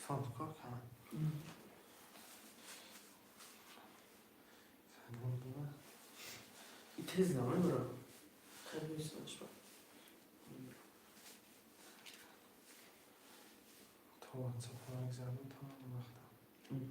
Телефон кор кардам. И тез намебарам. Хеле мисонаш ба. То WhatsApp мегзарам, то вақтам.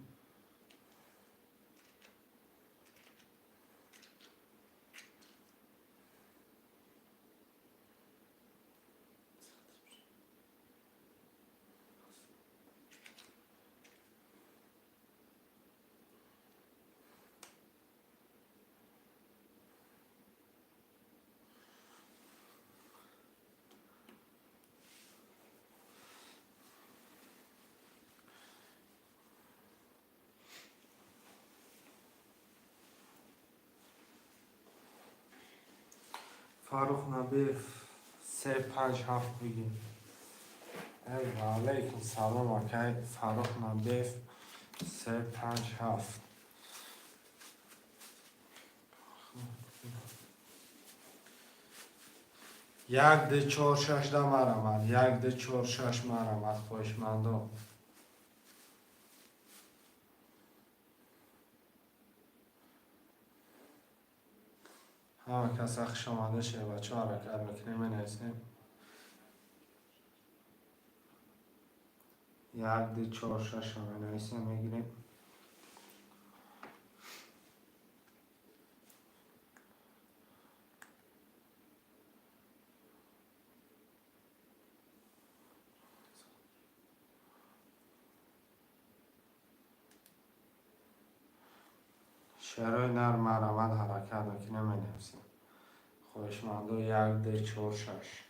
Фаррух Набиев, 357 бигин. Ва алайкум салом, акай Фаррух Набиев, 357. 1 2 4 6 да марамад, 1 2 4 6 марамад, хоҳишмандо. Ҳама каса хушомада шед, бачаҳо. Ҳаракат мекунем, менависем. 1 2 4 6-а менависем, мегирем. Шерои нар, марамад, ҳаракат мекунем, менависем. Хоҳишмандо, 1 2 4 6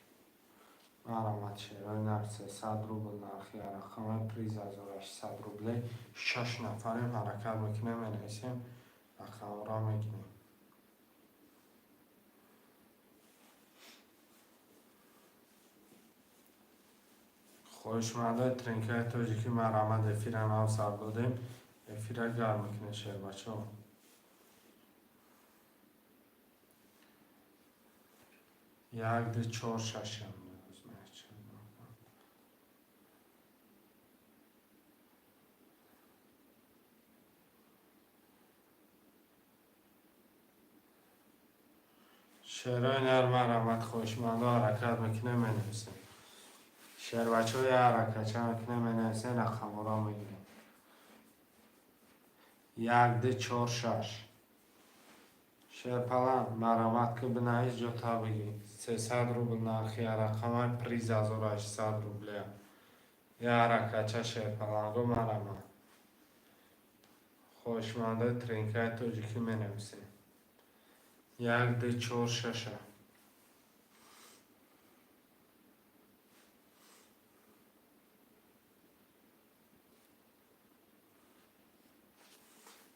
марамад. Шерои нар, 300 рубл нархи рақами приз, 1800 рубле. Шаш нафарем, ҳаракат мекунем, менависем, рақамҳоро мегирем. Хоҳишмандои тринкаи тоҷикӣ, марамад. Эфира нав сар додем, эфира гарм мекунем, шербачаҳо. 1 2 4 6-ам. Шерои нар, марамад, хоҳишмандо. Ҳаракат мекунем, менависем. Шербачаҳо, ҳаракатча мекунем, менависем, рақамҳоро мегирем. 1 2 4 6. Шерпалан, марамад, ки бинавис, ҷота бигӣ. 300 рубл нархи рақамаи приз, 1800 рублея. Я ҳаракатча, шерпаланго, марамад. Хоҳишмандои тринкаи тоҷикӣ, менависем. 1 2 4 6-а.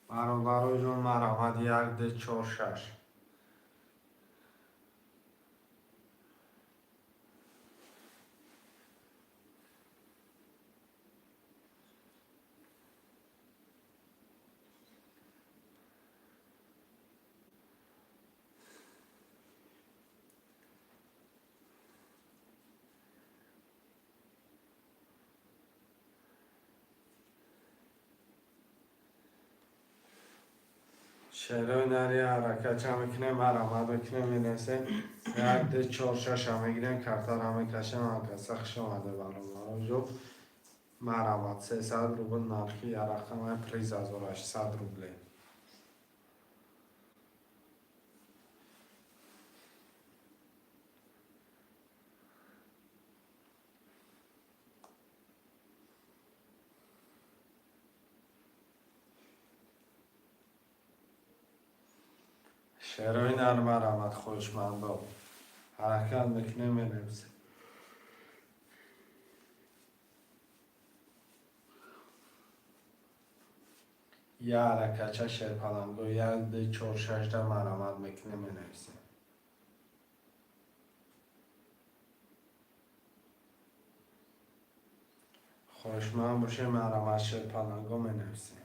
Бародароҷон, марамад, 1 2 4 6. Шерои нари, ҳаракатча мекунем, марамад мекунем, менависем. 1 2 4 6-а мегирем, картара мекашем. Ҳамкаса хуш омада, бародароҷо, марамад. 300 рубл нархи рақамаи приз, 1800 рубле. Шерои нар, марамад, хоҳишмандо. Ҳаракат мекунем, менависем. Я ҳаракатча, шерпаланго, 1 2 4 6-да марамад мекунем, менависем. Хоҳишманд бошем, марамад, шерпаланго, менависем.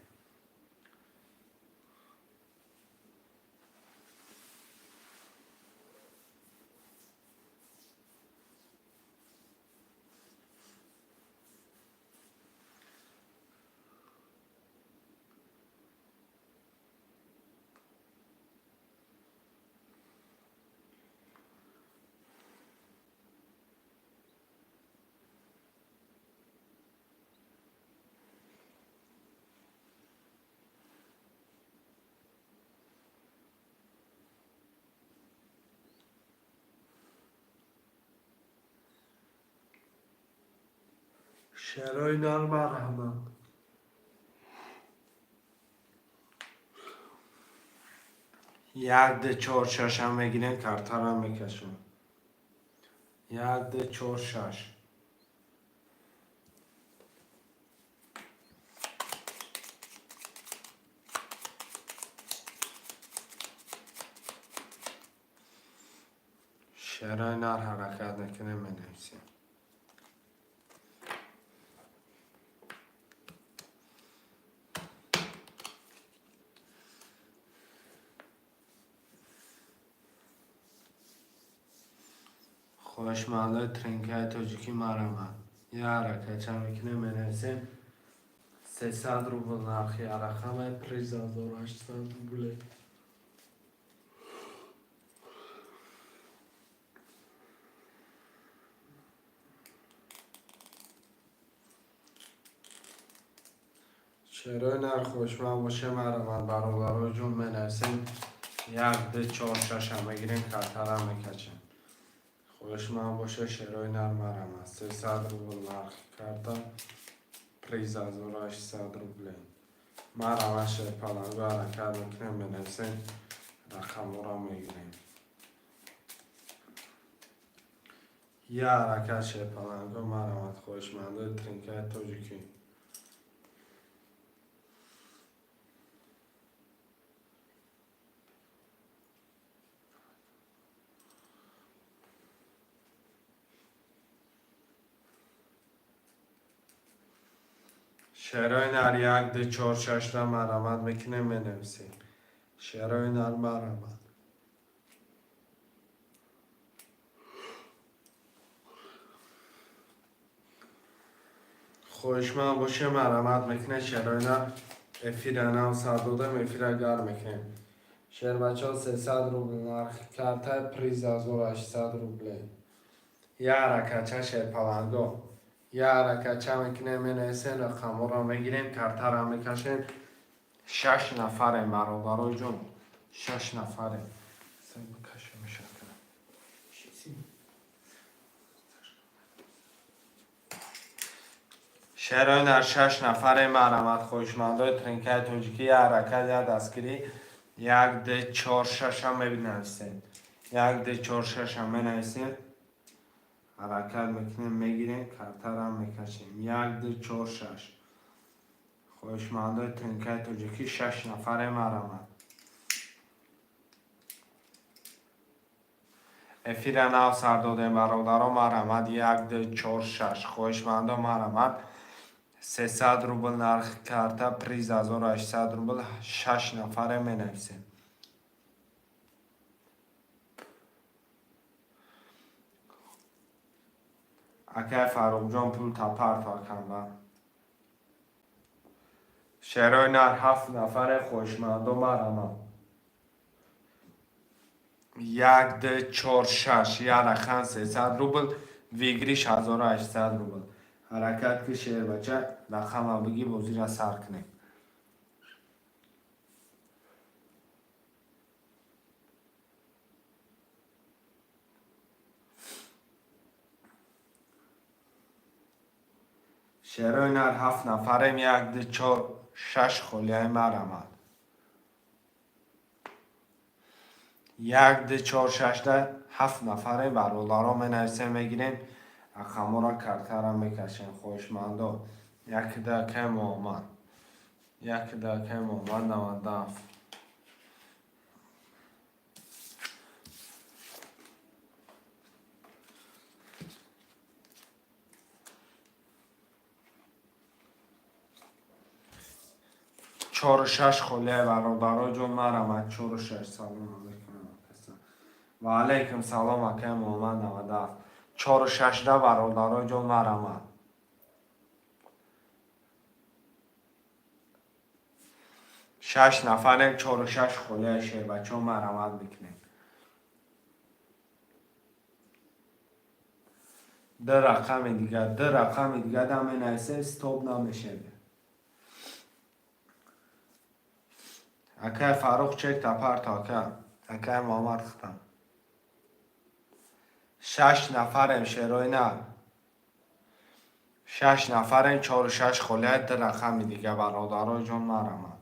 Шерои нар, марҳамат. Як, ду, чор, шашам мегирем, картара мекашем. Як, ду, чор, шаш. Шерои нар, ҳаракат мекунем, менависем. Хоҳишмандои тринкаи тоҷикӣ, марҳамат. Я ҳаракатча мекунем, менависем. 300 рубл нархи рақаме, приз 1800 рубле. Шерои нар, хоҳишманд боше, марҳамат, бародаро ҷон, менависем. Як, ду, чор, шаша мегирем, картара мекачем. Хоҳишманд боше, шерои нар, марҳамат. 300 рубл нархи карта, приз 1800 рубле. Марҳамат, шерпаланго, ҳаракат мекунем, менависем, рақамҳоро мегирем. Я ҳаракат, шерпаланго, марҳамат, хоҳишмандои тринкаи тоҷикӣ. Шерои нар, як, ду, чор, шашта марҳамат мекунем, менависем. Шерои нар, марҳамат. Хоҳишманд боше, марҳамат мекунед, шерои нар. Эфира нав сар додем, эфира гарм мекунем. Шербачаҳо, 300 рубл нархи карта, приз 1800 рубле. Я ҳаракатча, шерпаланго. Я ҳаракатча мекунем, менависем, рақамҳоро мегирем, картара мекашем. Шаш нафарем, бародарои ҷон. Шаш нафарем. Кашем. Шеси. Шерои нар, шаш нафарем, марҳамат, хоҳишмандои тринкаи тоҷикӣ, я ҳаракат, я дастгирӣ. Як, ду, чор, шаша менависем. Як, ду, чор, шаша менависем. Ҳаракат мекунем, мегирем, картара мекашем. Як, ду, чор, шаш. Хоҳишмандои тринкаи тоҷикӣ, шаш нафарем, марҳамат. Эфира нав сар додем, бародаро, марҳамат. Як, ду, чор, шаш. Хоҳишмандо, марҳамат. 300 рубл нархи карта, приз 1800 рубл. Шаш нафаре, менависем. Акай Фарруқҷон, пул тапарто акамба. Шерои нар, ҳафт нафаре, хоҳишмандо, марҳамат. Як, ду, чор, шаш. Я рақам, 300 рубл, выигрыш 1800 рубл. Ҳаракат ки, шербача, рақама бигӣ, бозира сар кунем. Шерои нар, ҳафт нафарем, як, ду, чор, шаш холияи, марҳамат. Як, ду, чор, шашда ҳафт нафарем, бародаро, менависем, мегирем рақамҳоро, картара мекашем. Хоҳишмандо, якда акай Муҳаммад, якда акай Муҳаммад, 97. Чору шаш холияи, бародаро ҷон, марҳамат, чору шаш. Салом алейкум. Ва алейкум салом, акай Муҳаммад, 97. Чору шашда, бародаро ҷон, марҳамат. Шаш нафарем, чору шаш холияи, шербачо, марҳамат мекунем. Ду рақами дигар, ду рақами дигар да менависем, стоп намешавем. Акай Фаррух, чек тапарто, ака. Акай Муҳаммад, хитам. Шаш нафарем, шерои нар. Шаш нафарем, чору шаш холия, ду рақами дига, бародарои ҷон, марҳамат.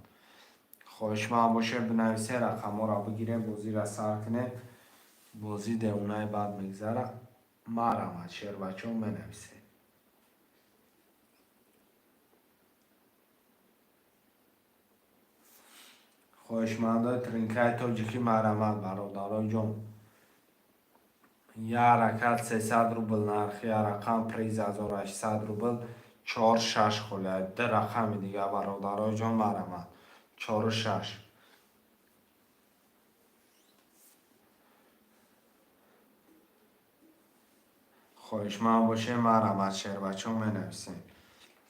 Хоҳишманд бошед, бинависед, рақамҳоро бигирем, бозиро сар кунем. Бозӣ девонаи бад мегзара. Марҳамат, шербачаҳо, менависед. Хоҳишмандои тринкаи тоҷикӣ, марҳамат, бародарои ҷон. Як ҳаракат 300 рубл нархи рақам, приз 1800 рубл, чор шаш холия, ду рақами дига, бародарои ҷон, марҳамат. Чору шаш. Хоҳишманд бошед, марҳамат, шербачаҳо, менависем.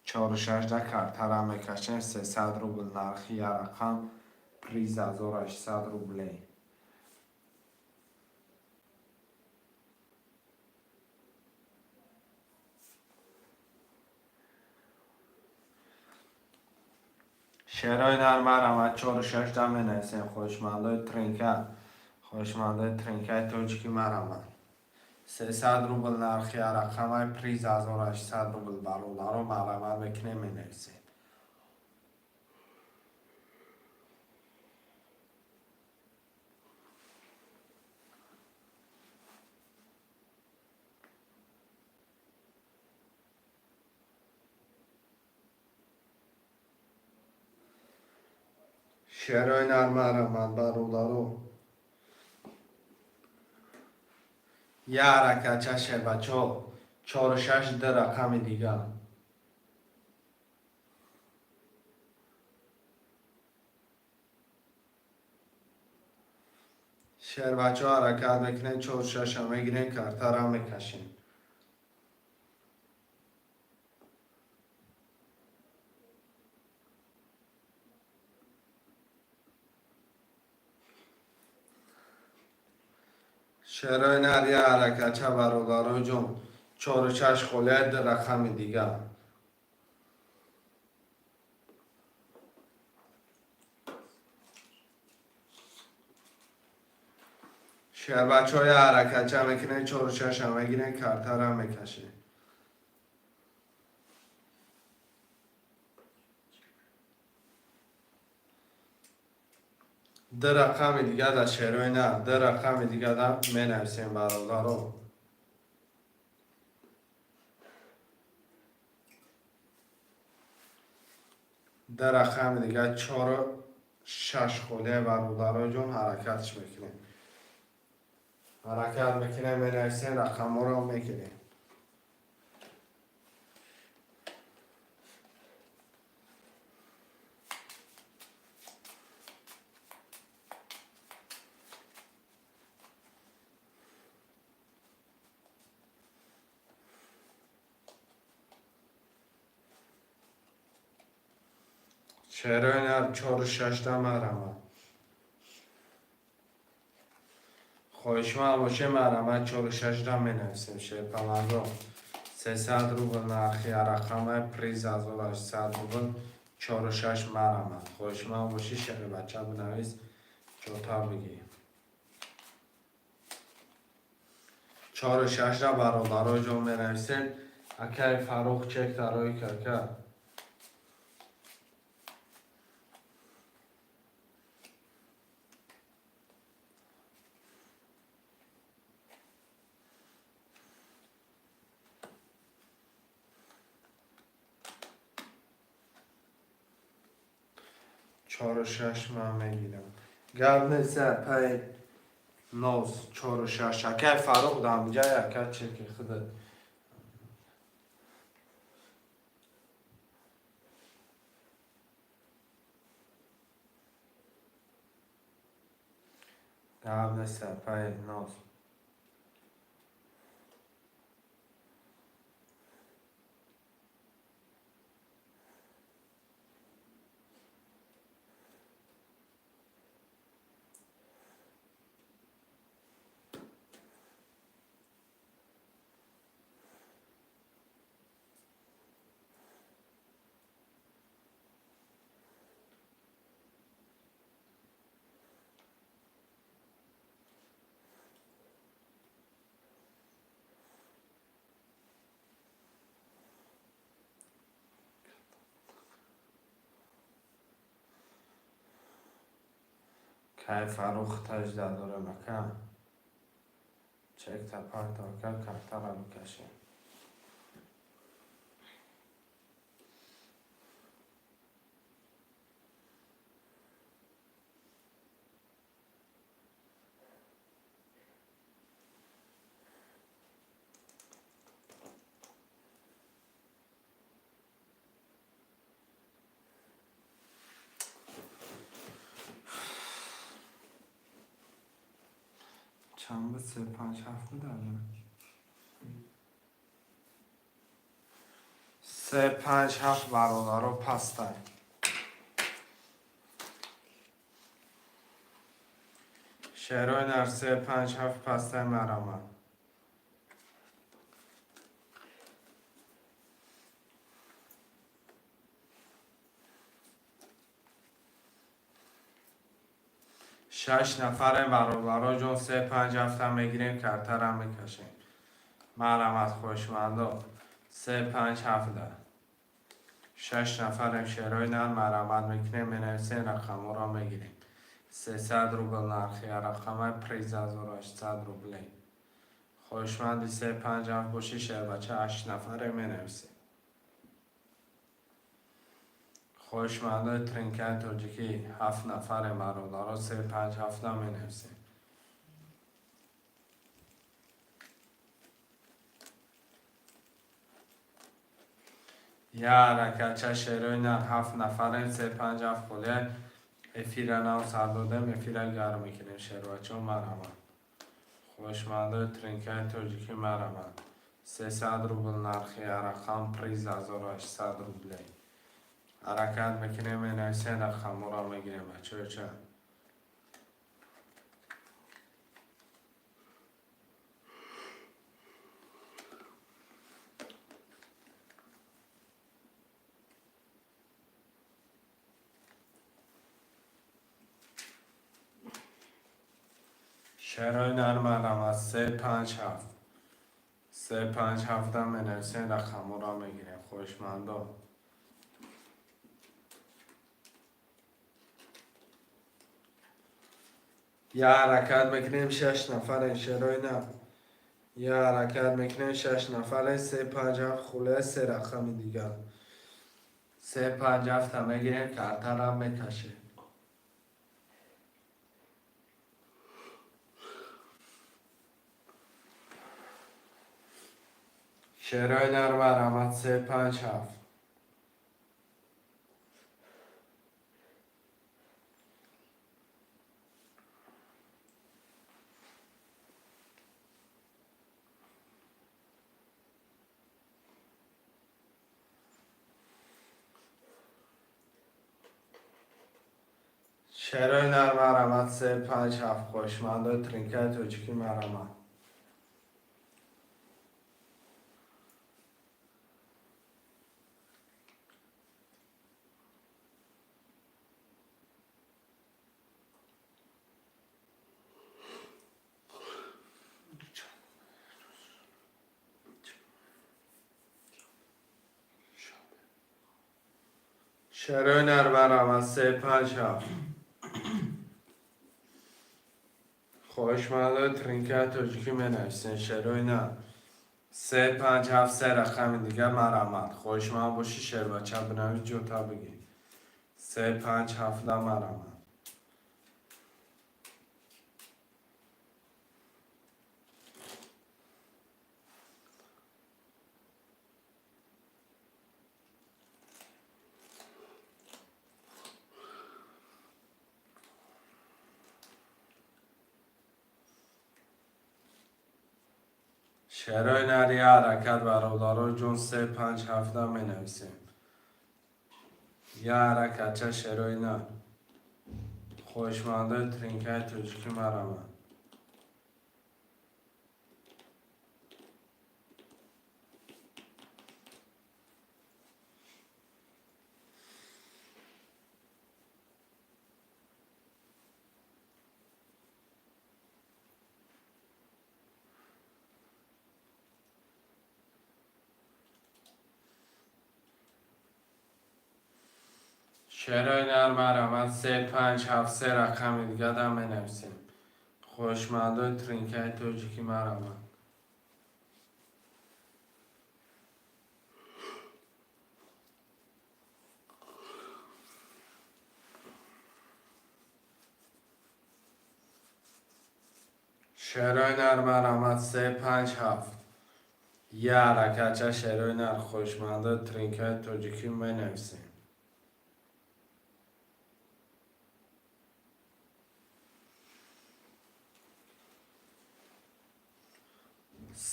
Чору шашда картара мекашем, 300 рубл нархи як рақам, приз 1800 рублей. Шерои нар, марҳамат, чору шашда менависем. Хоҳишмандои тринка, хоҳишмандои тринкаи тоҷикӣ, марҳамат. 300 рубл нархи рақамай, приз 1800 рубл, бародаро, марҳамат мекунем, менависем. Шерои нар, марҳамат, бародаро. Як ҳаракатча, шербачаҳо, чору шаш, ду рақами дига. Шербачаҳо, ҳаракат мекунем, чору шаша мегирем, картара мекашем. Шерои нар, як ҳаракатча, бародарои ҷон, чору шаш холия, ду рақами дига. Шербачаҳо, як ҳаракатча мекунем, чору шаша мегирем, картара мекашем. Ду рақами дига дар шерои нар, ду рақами дига да менависем, бародаро. Ду рақами дига, чору шаш холия, бародарои ҷон, ҳаракатш мекунем. Ҳаракат мекунем, менависем, рақамҳоро мегирем. Шерои нар, чору шашда, марҳамат. Хоҳишманд бошед, марҳамат, чору шашда менависем, шерпаландо. 300 рубл нархи рақамай, приз 1800 рубл, чору шаш, марҳамат. Хоҳишманд бошӣ, шербача, бинавис, ҷотар бигир. Чору шашда, бародаро ҷон, менависем. Акай Фаррух, чек тарои кака. Чору шаш ман мегирам. Гап нест, пай ноз, чору шаш. Акай Фаррух, дамҷай, ака, чеки худат. Гап нест, пай ноз. Кай Фаррух тажда дорем, ака. Чекта парто, ака, картара бикашем. Чанд буд? Се панҷ ҳафт буд ана? Се панҷ ҳафт, бародаро, пастай. Шерои нар, се панҷ ҳафт пастай, марамад. Шаш нафарем, бародаро ҷон, се панҷ ҳафта мегирем, картара мекашем. Марамад, хоҳишмандо, се панҷ ҳафта. Шаш нафарем, шерои нар, марамад мекунем, менависем, рақамҳоро мегирем. 300 рубл нархи рақамаи, приз 1800 рублей. Хоҳишманди се панҷ ҳафт бошӣ, шербача, ҳашт нафаре, менависем. Хоҳишмандои тринкаи тоҷикӣ, ҳафт нафарем, бародаро, се панҷ ҳафта менависем. Я ҳаракатча, шерои нар, ҳафт нафарем, се панҷ ҳафт холия. Эфира нав сар додем, эфира гарм мекунем, шербачаҳо, марҳамат. Хоҳишмандои тринкаи тоҷикӣ, марҳамат. 300 рубл нархи рақам, приз 1800 рублей. Ҳаракат мекунем, менависем, рақамҳоро мегирем, бачаҳо. Шерои нар, марҳамат, се панҷ ҳафт. Се панҷ ҳафта менависем, рақамҳоро мегирем, хоҳишмандо. Я ҳаракат мекунем, шаш нафарем, шерои нар. Я ҳаракат мекунем, шаш нафарем, се панҷ ҳафт хулия, се рақами дигар. Се панҷ ҳафта мегирем, картара мекашем. Шерои нар, марҳамат, се панҷ ҳафт. Шерои нар, марҳамат, се панҷ ҳафт. Хоҳишмандои тринкаи тоҷикӣ, марҳамат. Шерои нар, марҳамат, се панҷ ҳафт. Хоҳишмандои тринкаи тоҷикӣ, менависем, шерои нар. Се панҷ ҳафт, се рақами дигар, марҳамат. Хоҳишманд бошӣ, шербача, бинавис, ҷота бигир. Се панҷ ҳафта, марҳамат. Шерои нар, я ҳаракат, бародаро ҷон, се панҷ ҳафта менависем. Я ҳаракатча, шерои нар. Хоҳишмандои тринкаи тоҷикӣ, марҳамат. Шерои нар, марҳамат, се, панҷ, ҳафт, се рақами дигада менависем. Хоҳишмандои тринкаи тоҷикӣ, марҳамат. Шерои нар, марҳамат, се, панҷ, ҳафт. Я ҳаракатча, шерои нар, хоҳишмандои тринкаи тоҷикӣ менависем.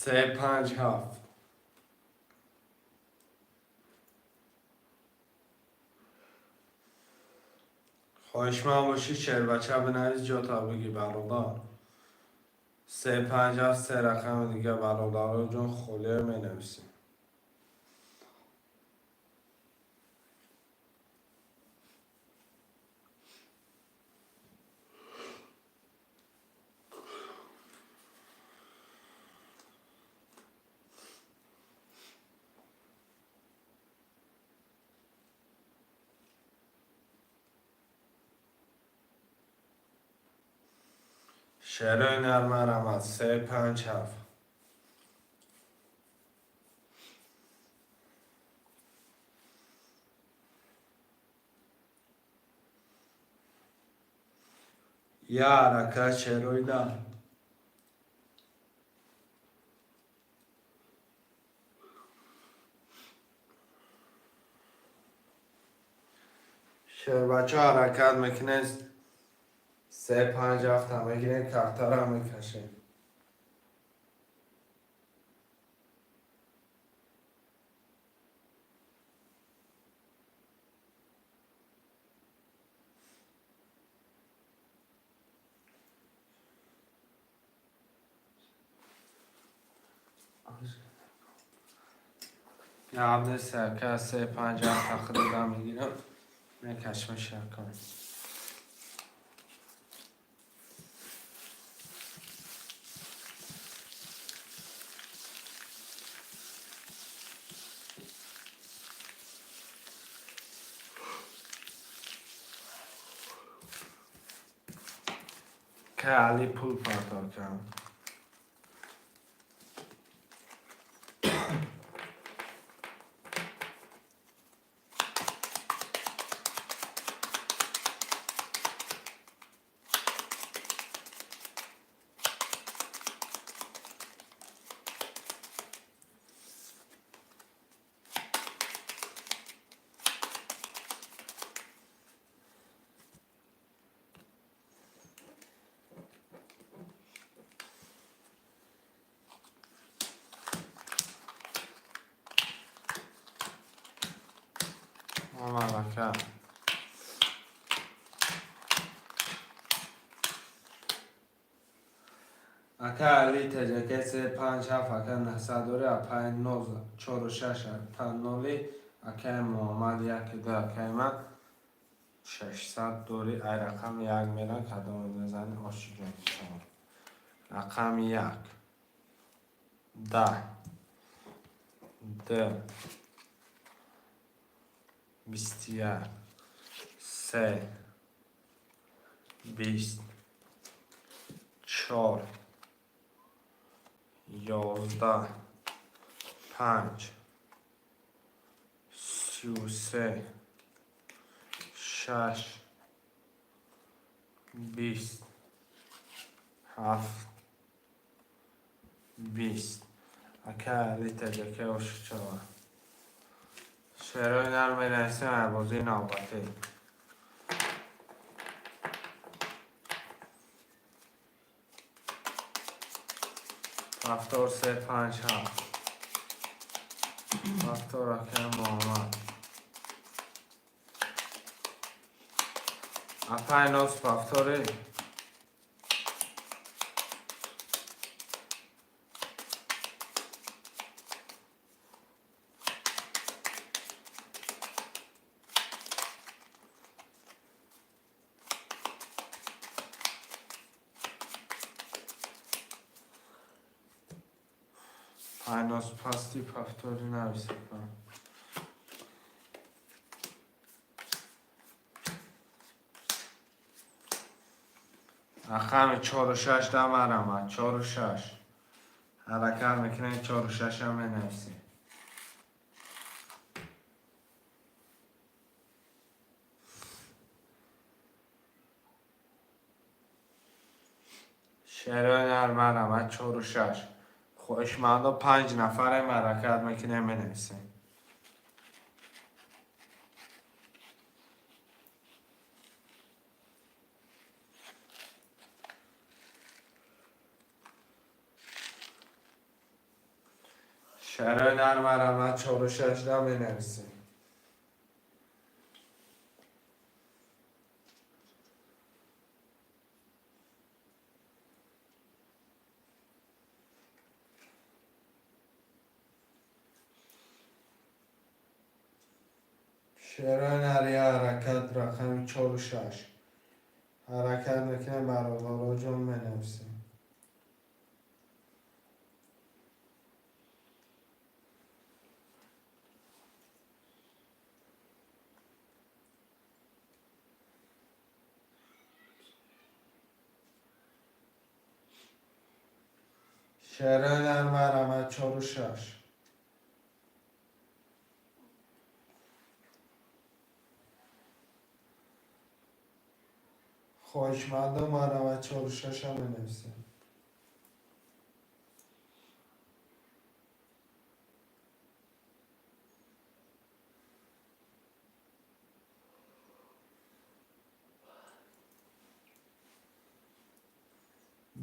Се, панҷ, ҳафт. Хоҳишманд бошӣ, шербача бинавис, ҷота бигӣ, бародар. Се, панҷ, ҳафт, се рақами дига, бародаро ҷон, холиё менависем. Шерои нар, марҳамат, се, панҷ, ҳафт. Я ҳаракат, шерои нар. Шербача, ҳаракат мекунед, се, панҷ, ҳафта мегирем, картара мекашем. Абдесака, се, панҷ, ҳафта худода мегирам, мекашем шакам. Кали пул партокам. Ака. Ака Али Теҷаке, се, панҷ, ҳафт, ака наҳсадори, апай ноз, чору шаш, апа ноли, акай Муҳаммад, яки ду, акай ман 600 дори. Ай рақами як меран, кадоме мезани, ошиҷон мешавад. Рақами як, 10, д, 21, се, 20, чор, 11, панҷ, 33, шаш, 20, ҳафт, 20. Ака Али Теҷаке, ошичава. Шерои нар менависем, бозии навбатӣ. Ҳафтор, се, панҷ, ҳафт. Ҳафтор, акай Муҳаммад. Апай ноз, повтори. Айнос пасти, повтори нависепа. Рақами чору шаш да марҳамат, чору шаш. Ҳаракат мекунем, чору шашам менависем. Шерои нар, марҳамат, чору шаш. Хоҳишмандо, панҷ нафарем, ҳаракат мекунем, менависем. Шерои нар, марҳамат, чору шаш да менависем. Шерои нар, я ҳаракат, рақами чору шаш. Ҳаракат мекунем, бародароҷон, менависем. Шерои нар, марҳамат, чору шаш. Хоҳишмандо, марҳамат, чору шашам менависем.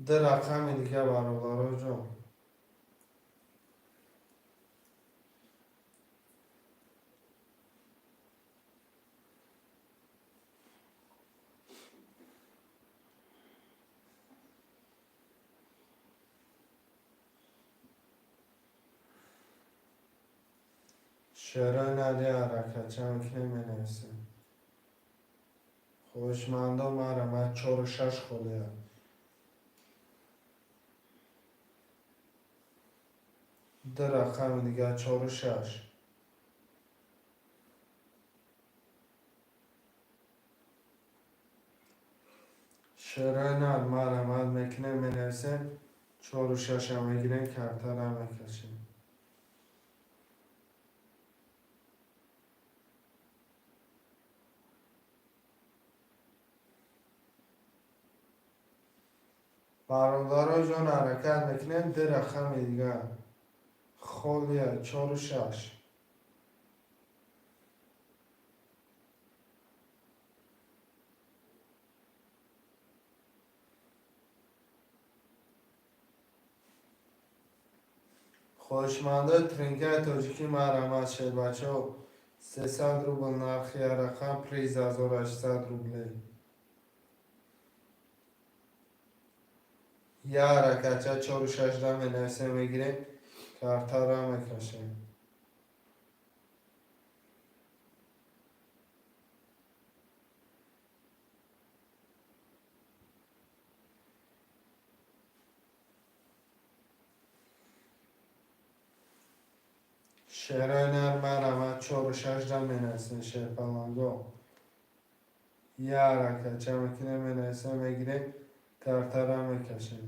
Ду рақами дига, бародароҷон. Шерои нар, я ҳаракатча мекунем, менависем. Хоҳишмандо, марҳамат, чору шаш холия. Ду рақами дига, чору шаш. Шерои нар, марҳамат, мекунем, менависем, чору шашам мегирем, картара мекашем. Бародароҷон, ҳаракат мекунем, ду рақами дига холия, чору шаш. Хоҳишмандои тринкаи тоҷикӣ, марҳамат, шербачаҳо, 300 рубл нархи рақам, приз 1800 рублей. Я ҳаракатча, чору шашда менависем, мегирем, картара мекашем. Шерои нар, марҳамат, чору шашда менависем, шерпаланго. Я ҳаракатча мекунем, менависем, мегирем, картара мекашем.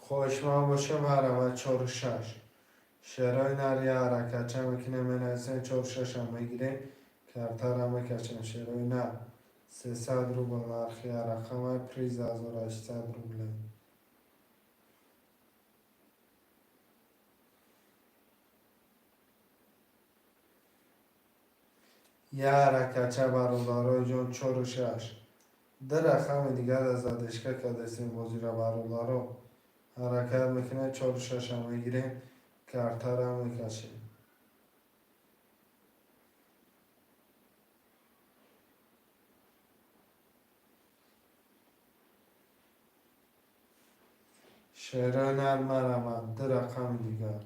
Хоҳишманд бошем, марҳамат, чору шаш. Шерои нар, я ҳаракатча мекунем, менависем, чору шашам мегирем, картара мекашем. Шерои нар, 300 рубл нархи рақама, приз 1800 рублей. Я ҳаракатча, бародарои ҷон, чору шаш. Ду рақами дигар аз задержка кардастем бозира, бародаро. Ҳаракат мекунем, чору шашам мегирем, картара мекашем. Шерои нар, марҳамат, ду рақами дигар.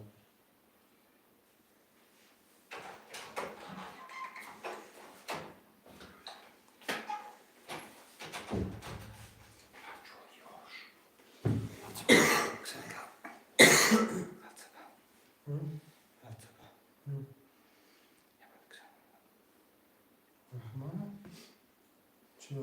Чӣ?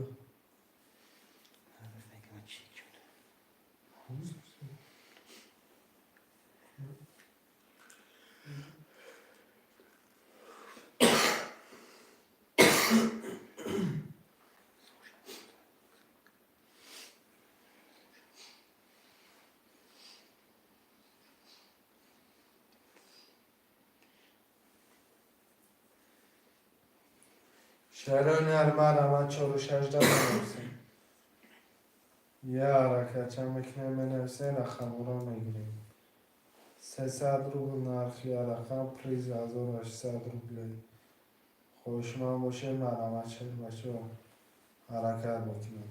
Шерои нар марама чору шажда менависем. Я ҳаракатча мекунем, менависем, рақамҳоро мегирем. 300 рубл нархи рақам, приз 1800 рублей. Хоҳишманд бошед, марҳамат, шербачо, ҳаракат мекунем.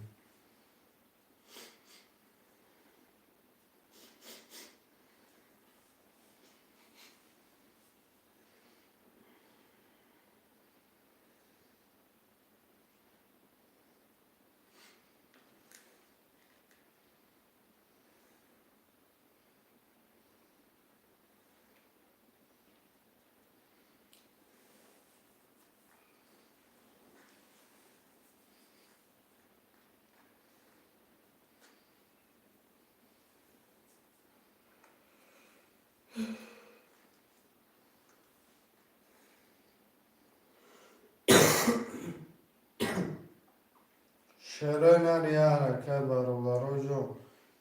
Шерои нар я ҳаракат, бародаро ҷон.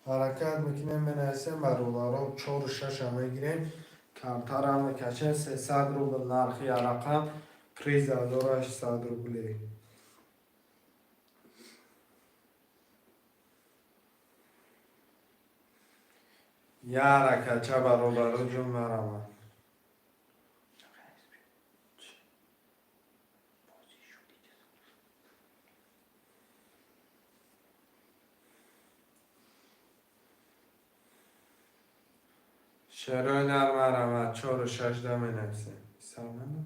Ҳаракат мекунем, менависем, бародаро, чору шаша мегирем, камтарам мекашем. 300 рубл нархи рақам, приз 1800 рублей. Я ҳаракатча, бародаро ҷон, марҳамат. Шерои нар марҳамат, чору шашда менависем. Сар надор?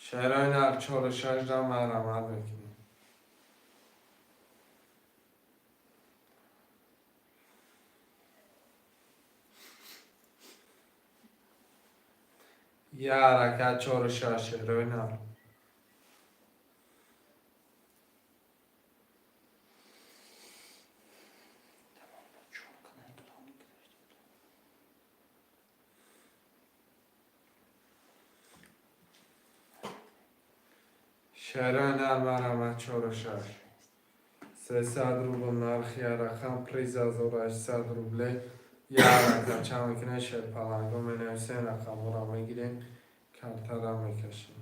Шерои нар, чору шашда марҳамат мекунем. Я ҳаракат, чору шаш, шерои нар. Шерои нар марҳамат, чору шаш. 300 рубл нархи рақам, приз 1800 рублей. Я ҳаракатча мекунем, шерпаланго, менависем, рақамҳоро мегирем, картара мекашем.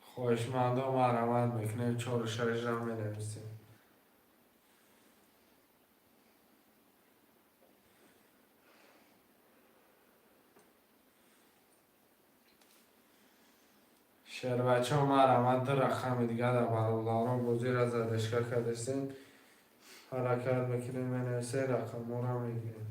Хоҳишмандо, марҳамат мекунем, чору шашра менависем. Шербачаҳо, марҳамат, ду рақами дига дар бародарон бозиро задушка кардастем. Ҳаракат мекунем, менависем, рақамҳоро мегирем.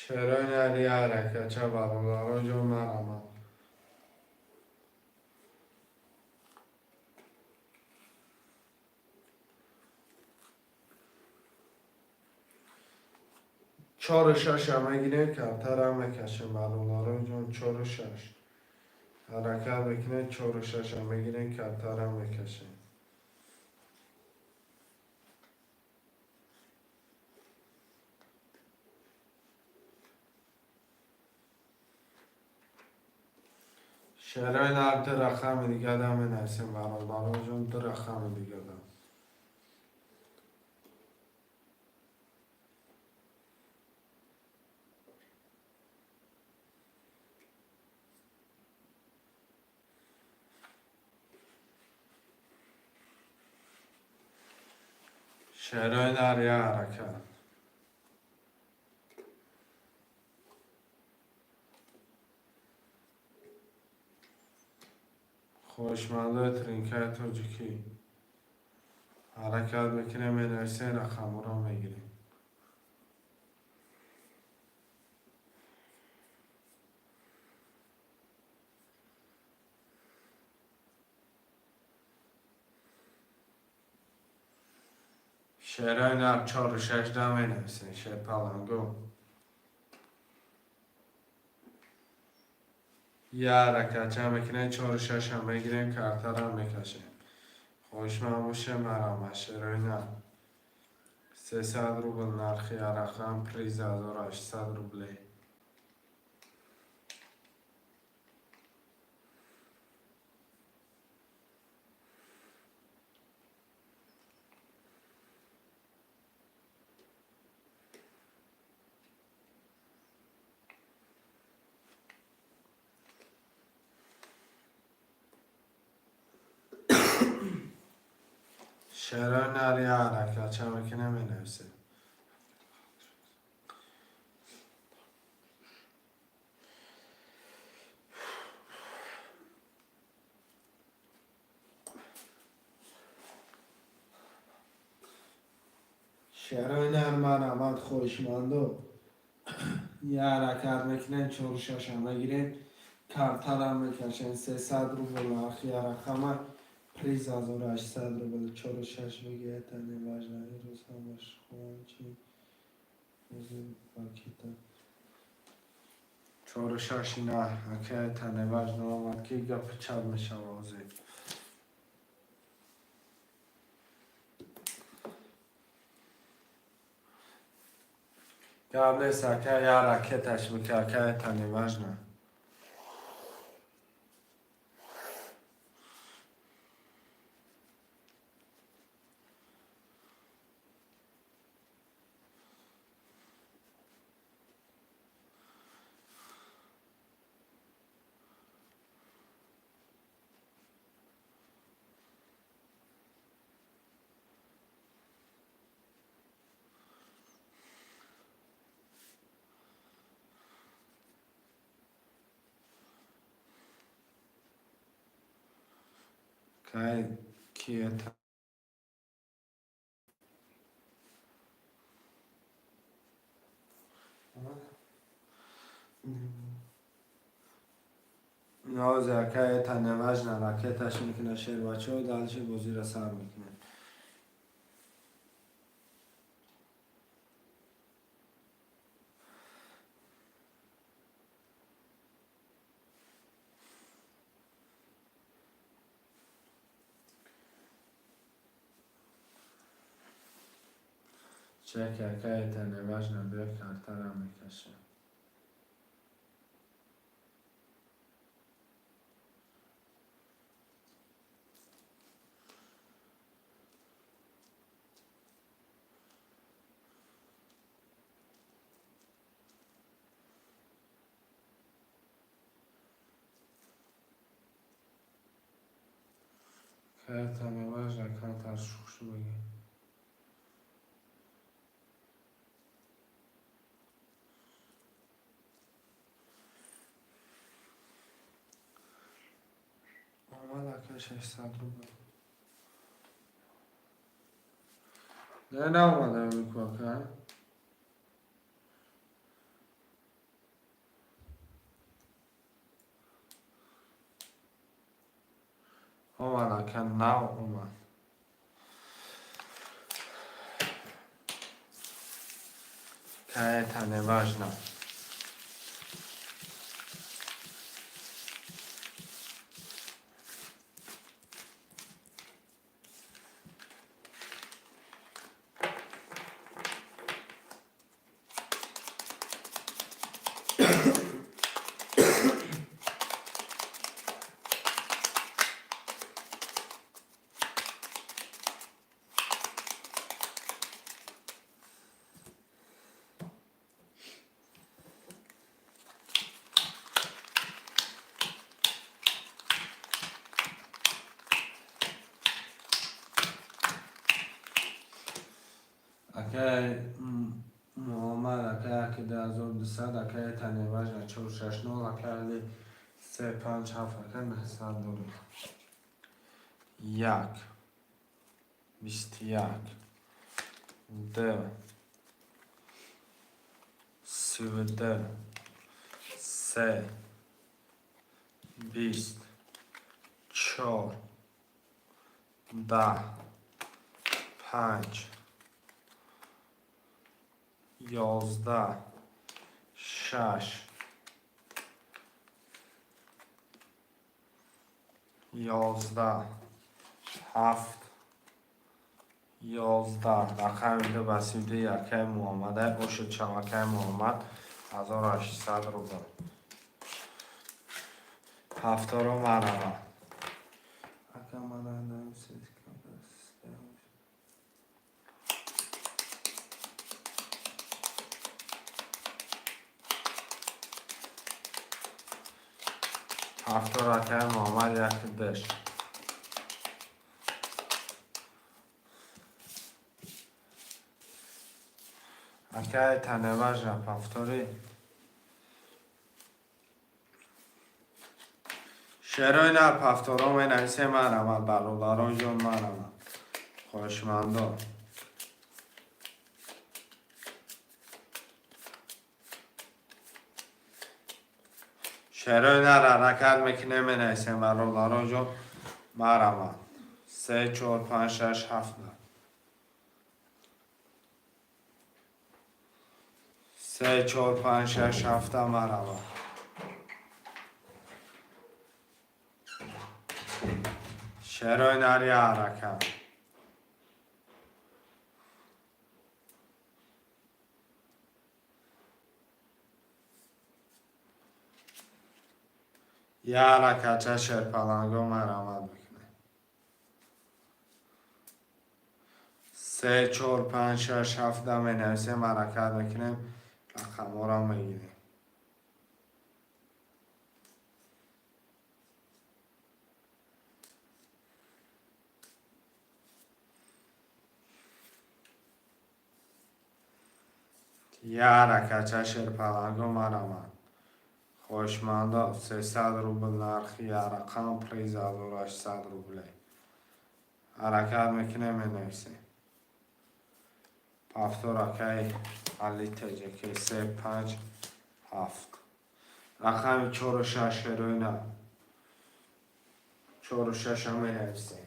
Шерои нар я ҳаракатча, бародаро ҷон, марҳамат. Чору шаша мегирем, картара мекашем, бародаро ҷон, чору шаш. Ҳаракат мекунем, чору шаша мегирем, картара мекашем. Шерои нар, ду рақами дига да менависем, бародаро ҷон, ду рақами дига да. Шерои нар, я ҳаракат. Хоҳишмандои тринкаи тоҷикӣ, ҳаракат мекунем, менависем, рақамҳоро мегирем. Шерои нар чору шаш да менависем, шерпаланго. Я ҳаракатча мекунем, чору шашам мегирем, картарам мекашем. Хоҳишманд бошем, марҳамат, шерои нар. 300 рубл нархи рақам, приз 1800 рублей. Шерои нар я ҳаракатча мекунем, менависем. Шерои нар, марҳамат, хоҳишмандо. Я ҳаракат мекунем, чору шашам мегирем, картарам мекашем, 300 рубл нархи рақама, приз 1800 рубл, чору шаш бигӣ, это не важно, ирӯз ҳамаш чи ракета. Чору шаш на, ака, это не важно омад, ки гапи чап мешава ҳозир. Гап нест, ака, я ракеташ бика, ака, это не важно. Кай ки это нозе, ака, это не важно, ракеташ мекуна шербачо, дальше бозиро сар мекунем. Чек, ака, это не важно, биё, картара мекашем. Это не важно, камтар шухшу бигӣ. Омад, ака, 600 рубл. Не, наомада мику, ака. Омад, ака, нав омад. Это не важно. Акай Муҳаммад, ака, яки 2200, ака, это не важно, чор шаш нол, ака, али се панҷ ҳафт, ака, 900 дорем. Як, 21, ду, 32, се, 20, чор, 10, панҷ, 11, шаш, 11, ҳафт, 11. Рақами ду ба 32 якаи Муҳаммада. Ошуд шабакаи Муҳаммад, 1800 рубл. Ҳафторо марҳамат. Ака, мана. Ҳафтор, акаи Муҳаммад, яки деш. Акаи Таневажа, повтори. Шерои нар повторо менависе, марҳамат, бародарон ҷон, марҳамат, хоҳишмандо. Шерои нар ҳаракат мекунем, менависем, бародарон ҷон, марҳамат. Се, чор, панҷ, шаш, ҳафт. Се, чор, панҷ, шаш, ҳафта, марҳамат. Шерои нари ҳаракат. Я ҳаракатча шерпаланго марҳамат мекунем. Се, чор, панҷ, шаш, ҳафта менависем, ҳаракат мекунем, рақамҳоро мегирем. Я ҳаракатча шерпаланго марҳамат. Хоҳишмандо, 300 рубл нархи як рақам, приз 1800 рублей. Ҳаракат мекунем, менависем. Повтор, акаи Али Теҷеке, се, панҷ, ҳафт. Рақами чору шаш, шерои нар. Чору шаша менависем.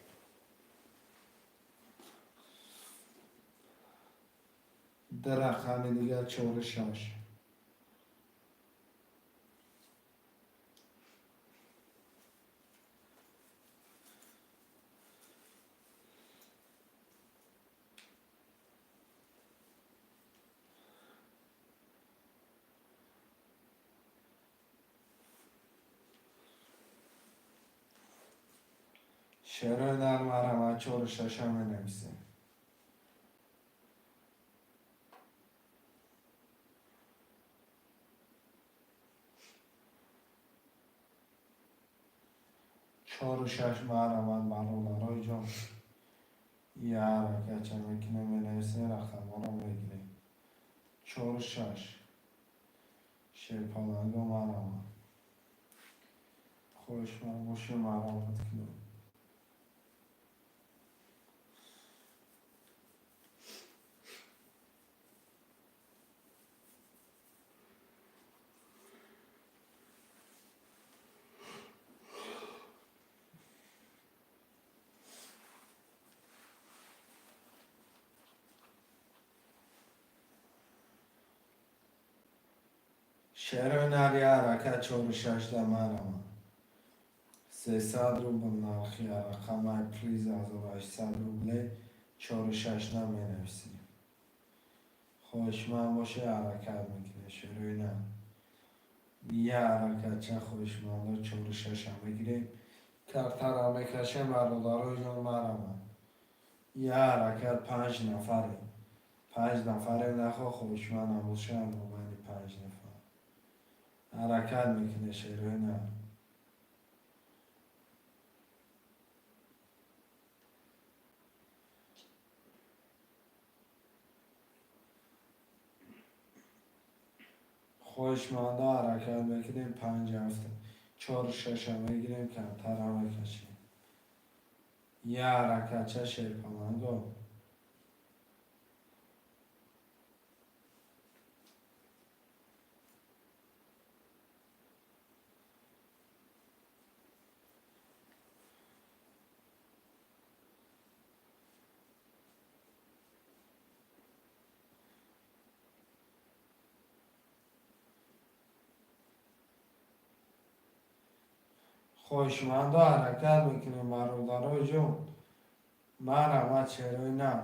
Ду рақами дигар, чору шаш. Шерои нар, марҳамат, чору шаша менависем. Чору шаш, марҳамат, бародарои ҷон. Я ҳаракатча мекунем, менависем, рақамҳоро мегирем. Чору шаш. Шерпаланго, марҳамат. Хоҳишманд бошем, марҳамат кунем. Шерои нари ҳаракат, чору шашда, марҳамат. 300 рубл нархи рақамаи, приз 1800 рублей. Чору шаш наменависем. Хоҳишманд боше, ҳаракат мекунем, шерои нар. Я ҳаракатча, хоҳишмандо, чору шаша мегирем. Картара мекашем, бародарои ҷон, марҳамат. Я ҳаракат, панҷ нафарем. Панҷ нафарем, нахо хоҳишманд набошам, мобайни панҷ нафар. Ҳаракат мекуне, шерои нар. Хоҳишмандо, ҳаракат мекунем, панҷ, ҳафта, чору шаша мегирем, камтара мекашем. Я ҳаракатча, шерпаланго. Хоҳишмандо, ҳаракат мекунем, бародарои ҷон. Марҳамат, шерои нар.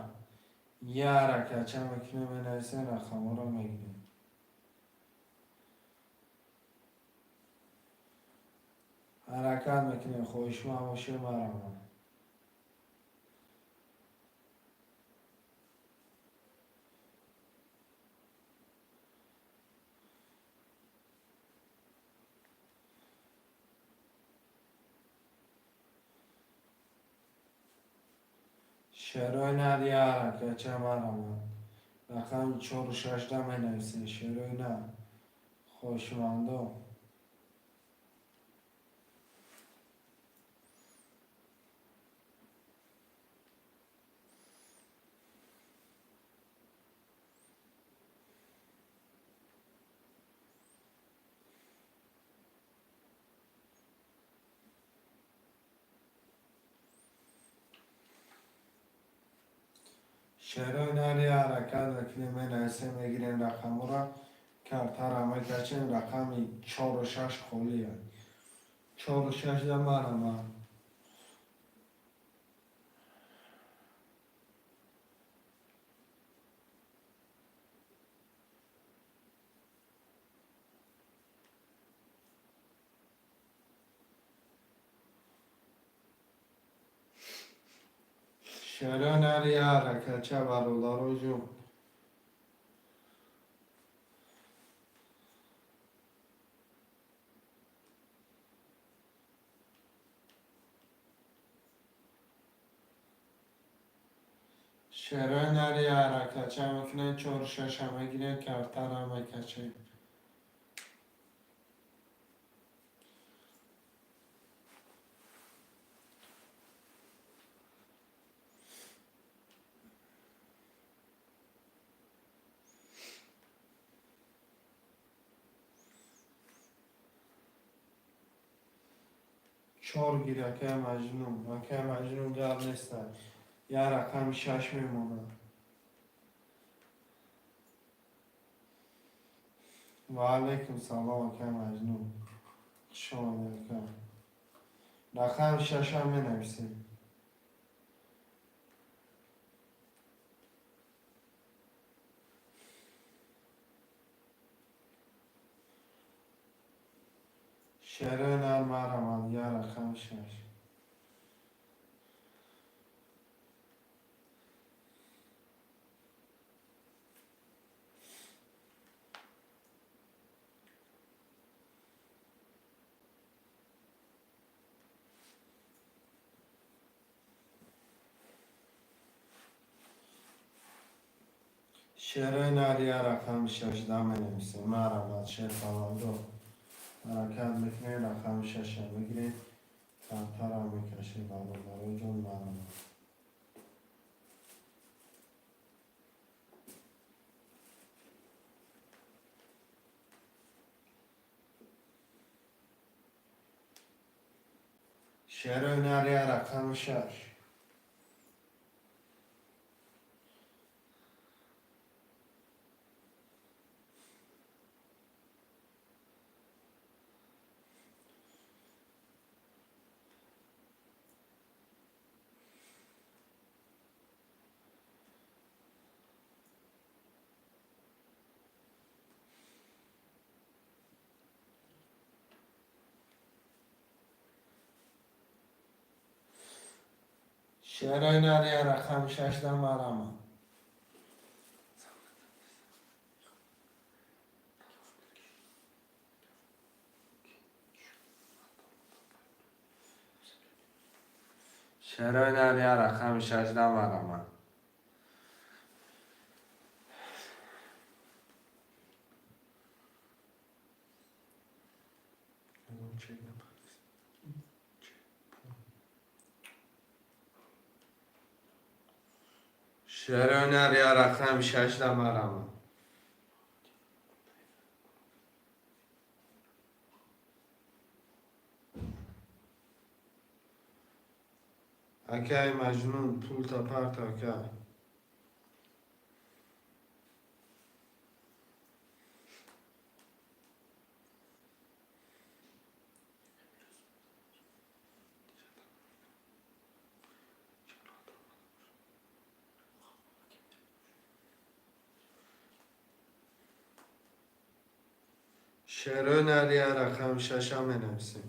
Я ҳаракатча мекунем, менависем, рақамҳоро мегирем. Ҳаракат мекунем, хоҳишманд бошем, марҳамат. Шерои нар, я ҳаракатча, марҳамат. Рақами чору шашда менависем, шерои нар. Хоҳишмандо. Шерои нар, я ҳаракат мекунем, менависем, мегирем рақамҳоро, картаро мекашем, рақами чору шаш холия. Чору шашда, марҳамат. Шерои нар, я ҳаракатча, бародарои ҷон. Шерои нар, я ҳаракатча мекунем, чору шаша мегирем, картаро мекашем. Чор гир, акаи Маҷнун. Акаи Маҷнун, гап неста. Я рақами шаш мемонад. Ва алайкум салом, акаи Маҷнун. Хуш омадед, ака. Рақами шашам менависем. Шерои нар, марҳамат, я рақами шаш. Шерои нар, я рақами шашда менависем. Марҳамат, шерпаланго. Ҳаракат мекунем, рақами шаша мегирем, картаро мекашем, бародарои ҷон, марҳамат. Шерои нар, я рақами шаш. Шерои нар, я рақами шашда, марҳамат. Шерои нар, я рақами шашда, марҳамат. Шерои нар я рақами шашда марама. Акаи Маҷнун, пулта парта, ака. Шерои нар я рақами шаша менависем.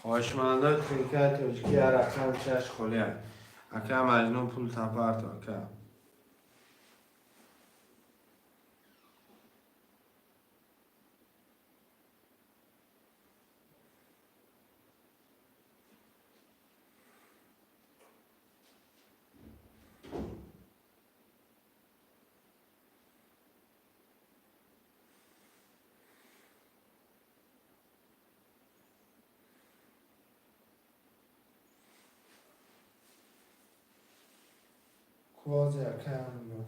Хоҳишмандои тинкаи тоҷикӣ я рақами шаш холия. Ака Маҷнун, пулта парто, ака. Квози акаям.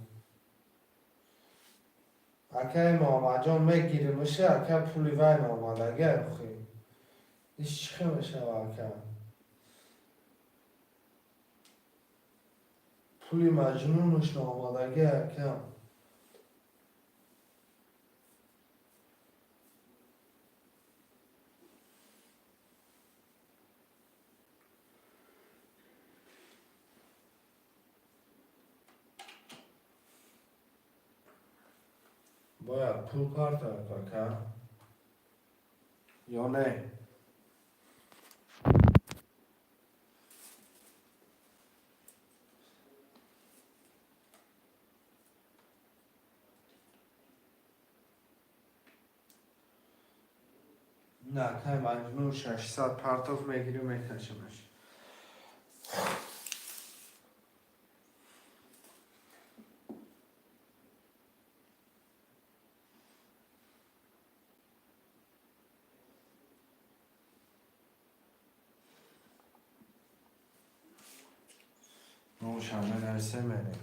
Акаи Муҳаммадҷон, мегиримуша, ака, пули вай наомадага охи. Иш чӣ хел мешава, ака? Пули Маҷнунуш наомадага, ака. Бояд пул партояд, ака. Ё не? На, акаи Маҷнун 600 партов мегирӣ, мекашимаш. Номушам менависем, мерем.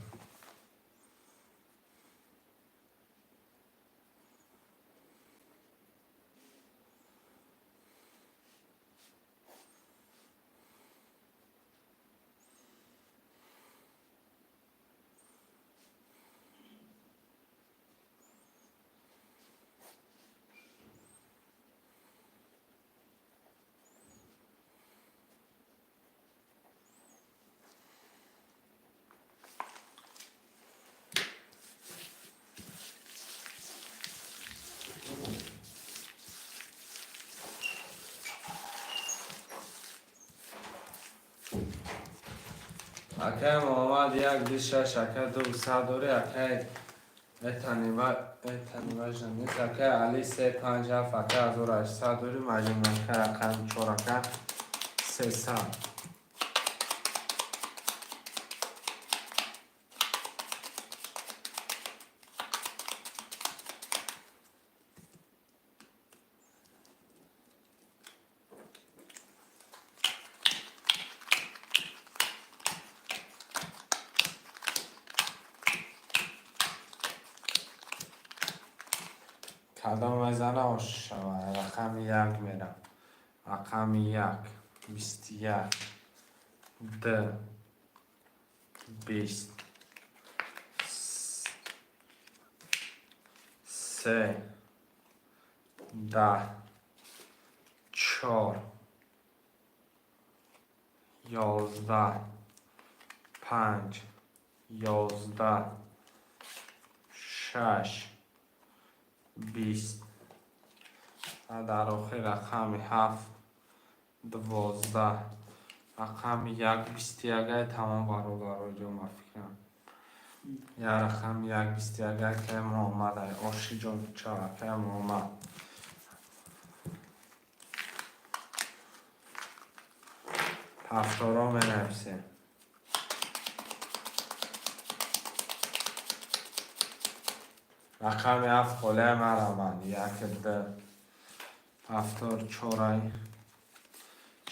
Акаи Муҳаммад, як ду шаш, ака, ду сад дорӣ, акаи, это не важно нест. Акаи Али, се панҷ ҳафт, ака, 1800 дорӣ. Маҷнун, ака, рақами чор, ака, 300. Кадом мезана, ош шава. Рақами як мерам. Рақами як, 21, д, 20, се, 10, чор, 11, панҷ, 11, шаш, 20 ва дар охир рақами ҳафт, 12. Рақами як, 21-ай, тамом, бародароҷон, ба фикрам. Я рақами як, 21-ай, акаи Муҳаммад ай. Ошиҷон ча, акаи Муҳаммад. Ҳафторо менависем. Рақами ҳафт холиай мараманд. Як, д, Повтор чорай.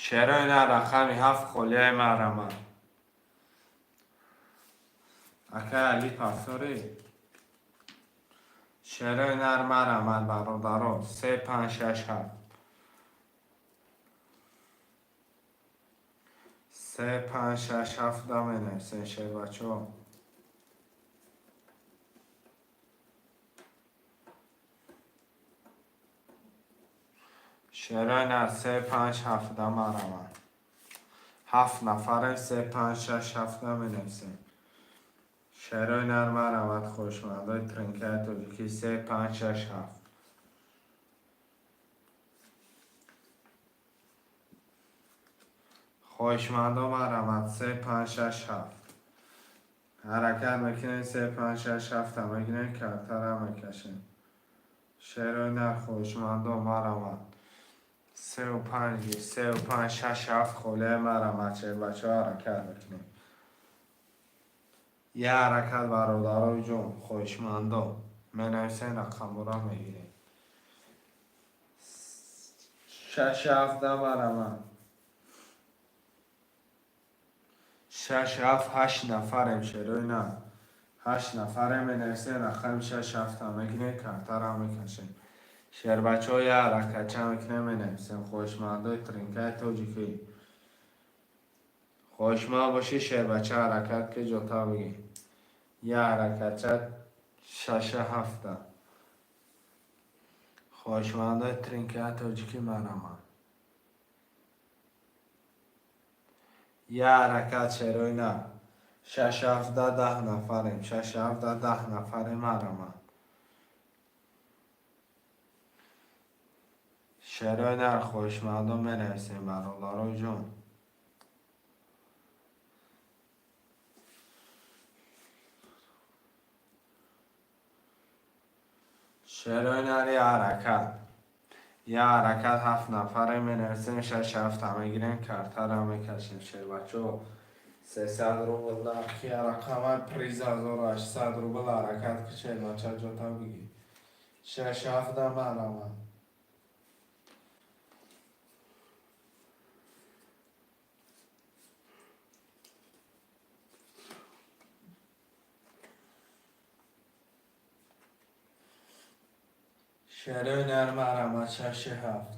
Шерои нар, рақами ҳафт холияи марама. Акай Али, повтори. Шерои нар, марамад, бародаро. Се, панҷ, шаш, ҳафт. Се, панҷ, шаш, ҳафт да менависен, шербачаҳо. Шерои нар, се, панҷ, ҳафт да марамад. Ҳафт нафарем, се, панҷ, шаш, ҳафт да менависем. Шерои нар, марамад, хоҳишмандои тринкаи тоҷикӣ, се, панҷ, шаш, ҳафт. Хоҳишмандо, марамад, се, панҷ, шаш, ҳафт. Ҳаракат мекунем, се, панҷ, шаш, ҳафта мегирем, картара мекашем. Шерои нар, хоҳишмандо, марамад. Сеу панҷ, сеу панҷ, шаш, ҳафт холияи марамад, шербачаҳо, ҳаракат мекунем. Я ҳаракат, бародарои ҷон, хоҳишмандо. Менависем, рақамҳоро мегирем. Шаш, ҳафт да марамад. Шаш, ҳафт, ҳашт нафарем, шерои нар. Ҳашт нафарем, менависем, рақами шаш, ҳафта мегирем, картара мекашем. Шербачаҳо, я ҳаракатча мекунем, менависем. Хоҳишмандои тринкаи тоҷикӣ. Хоҳишманд бошӣ, шербача, ҳаракат ки ҷота бигир. Я ҳаракатча, шаша, ҳафта. Хоҳишмандои тринкаи тоҷикӣ, марамад. Я ҳаракат, шерои нар. Шаш, ҳафта, 10 нафарем. Шаш, ҳафта, 10 нафарем, марамад. Шерои нар, хоҳишмандо, менависем, бародарои ҷон. Шерои нар, я ҳаракат. Я ҳаракат, ҳафт нафарем, менависем, шаш, ҳафта мегирем, картара мекашем, шербачаҳо. 300 рубл нархи рақамай, приз 1800 рубл. Ҳаракат ки, шербача, ҷота бигир. Шаш, ҳафта марамад. Шерои нар, марамад, шаши, ҳафт.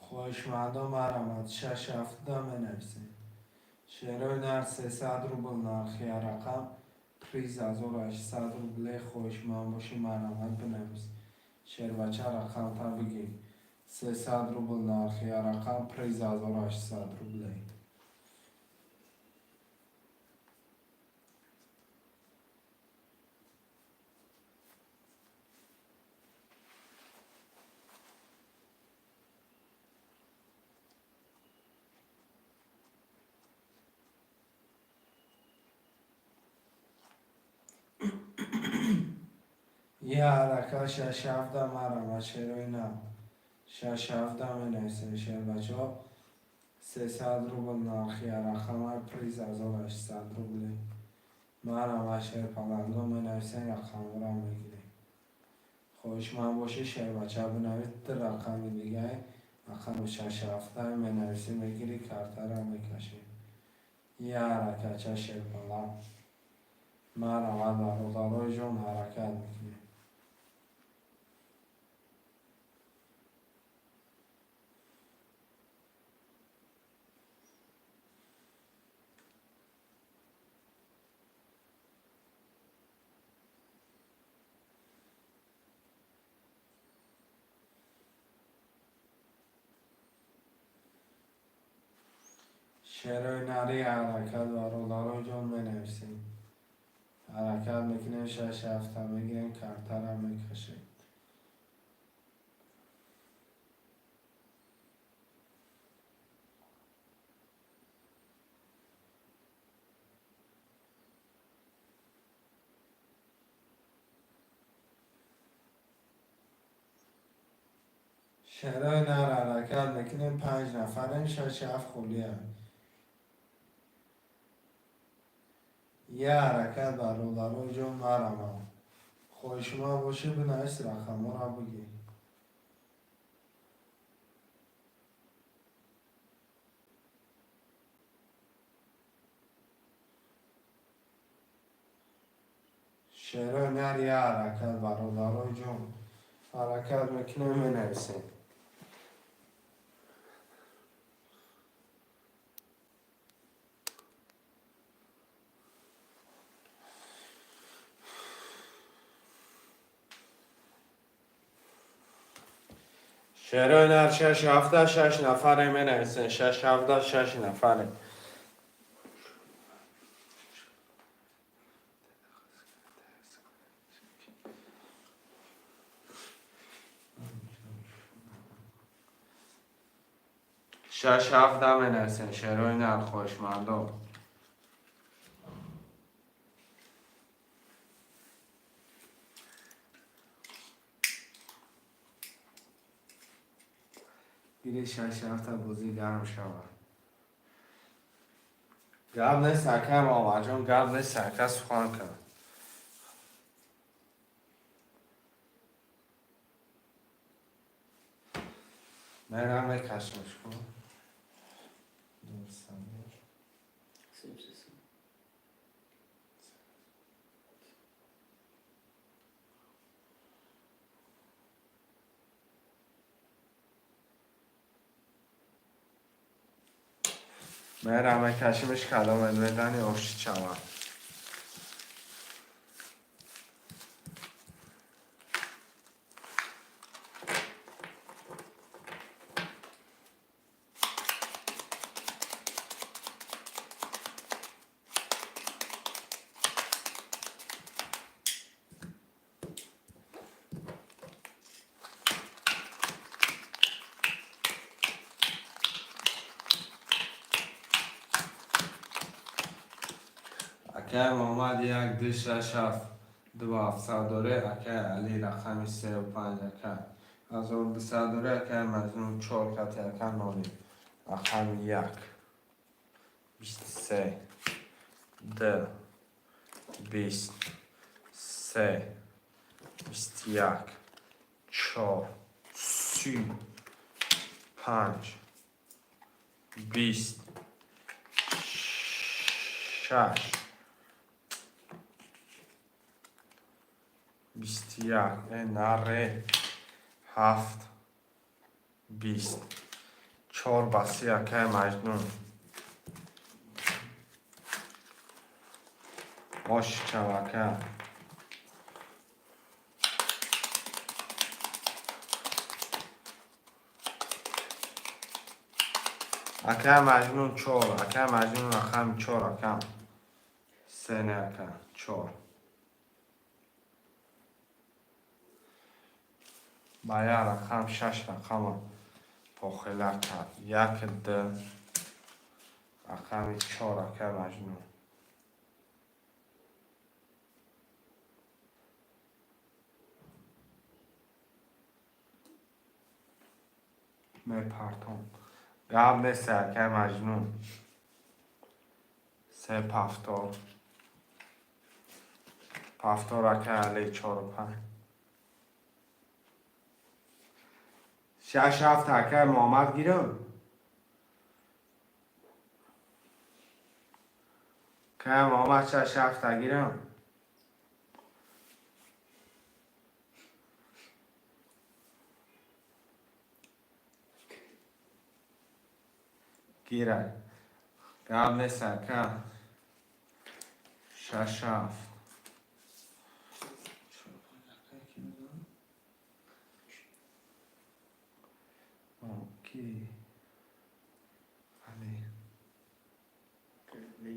Хоҳишмандо, марамад, шаш, ҳафта менависем. Шерои нар, 300 рубл нархи рақам, приз 1800 рубле. Хоҳишманд бошӣ, марамад, бинавис. Шербача, рақамта бигир. 300 рубл нархи рақам, приз 1800 рубле. Я ҳаракат, шаш, ҳафта марамад, шерои нар. Шаш, ҳафта менависем, шербачаҳо. 300 рубл нархи рақамай, приз 1800 рубле. Марамад, шерпаландо, менависем, рақамҳоро мегирем. Хоҳишманд бошӣ, шербача, бинавис, ду рақами дигай, рақами шаш, ҳафта менависӣ, мегирӣ, картара мекашӣ. Я ҳаракатча, шерпаланд. Марамад, бародарои ҷон, ҳаракат мекунем. Шерои нари, ҳаракат, бародарои ҷон, менависем. Ҳаракат мекунем, шаш, ҳафта мегирем, картара мекашем. Шерои нар, ҳаракат мекунем, панҷ нафарем, шаш, ҳафт холиам. Я ҳаракат, бародарои ҷон, марамам. Хоҳишманд бошӣ, бинавис, рақамҳоро бигӣ. Шерои нар, я ҳаракат, бародарои ҷон, ҳаракат мекунем, менависем. Шерои нар, шаш ҳафта, шаш нафаре менависем, шаш ҳафта, шаш нафаре. Шаш ҳафта менависем, шерои нар, хоҳишмандо. Гири, шаш ҳафта, бозӣ гарм шавад. Гап нест, ака Муҳаммадҷон, гап нест, ака, сухан кун. Мерам, мекашмш кун. 77. Мерам, мекашимш, кадомет медани, ошти шавад. Акай Муҳаммад, як, ду, шаш, ҳафт, ду ҳафтсад доре. Акай Али, рақами сеу панҷ, ака, 1200 доре. Акай Маҷнун, чор кати. Ака Нори, рақами як, 23, ду, 23, 21, чор, 35, 26, 21, наре, ҳафт, 20, чор ба си. Акай Маҷнун, оши чав, ака. Акай Маҷнун, чор. Акай Маҷнун, рақами чор, ака. Се не, ака, чор. Ба як рақам, шаш рақама похила кард. Як, д, рақами чор, акай Маҷнун. Мепартом, гап нест, акай Маҷнун. Се, пафтор, пафтор. Акай Али, чору панҷ, шаш, ҳафт. Акай Муҳаммад, гирам. Акай Муҳаммад, шаш, ҳафта гирам. Гирай, гап нест, ака. Шаш, ҳафт. Ки Али. Али.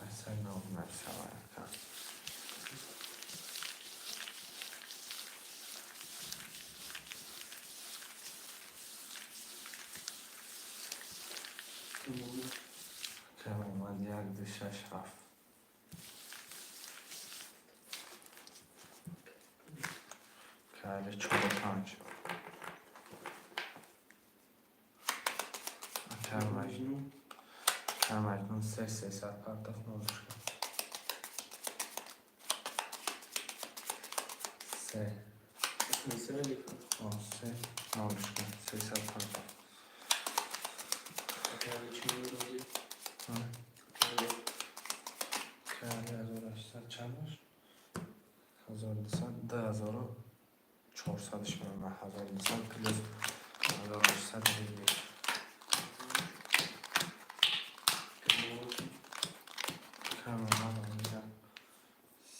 Асар ноб нашавад, ака. Як, ду, шаш, ҳафт. Кали чору панҷ. Акай Маҷнун. Акай Маҷнун се, 300 партофт, нолушка. Се. О, се, нолушка. 300 партофт. Кали 1800 чанд дошт? 1200, 2400-ш мемонад. 1200 плюс 1800 риб. Кам омад,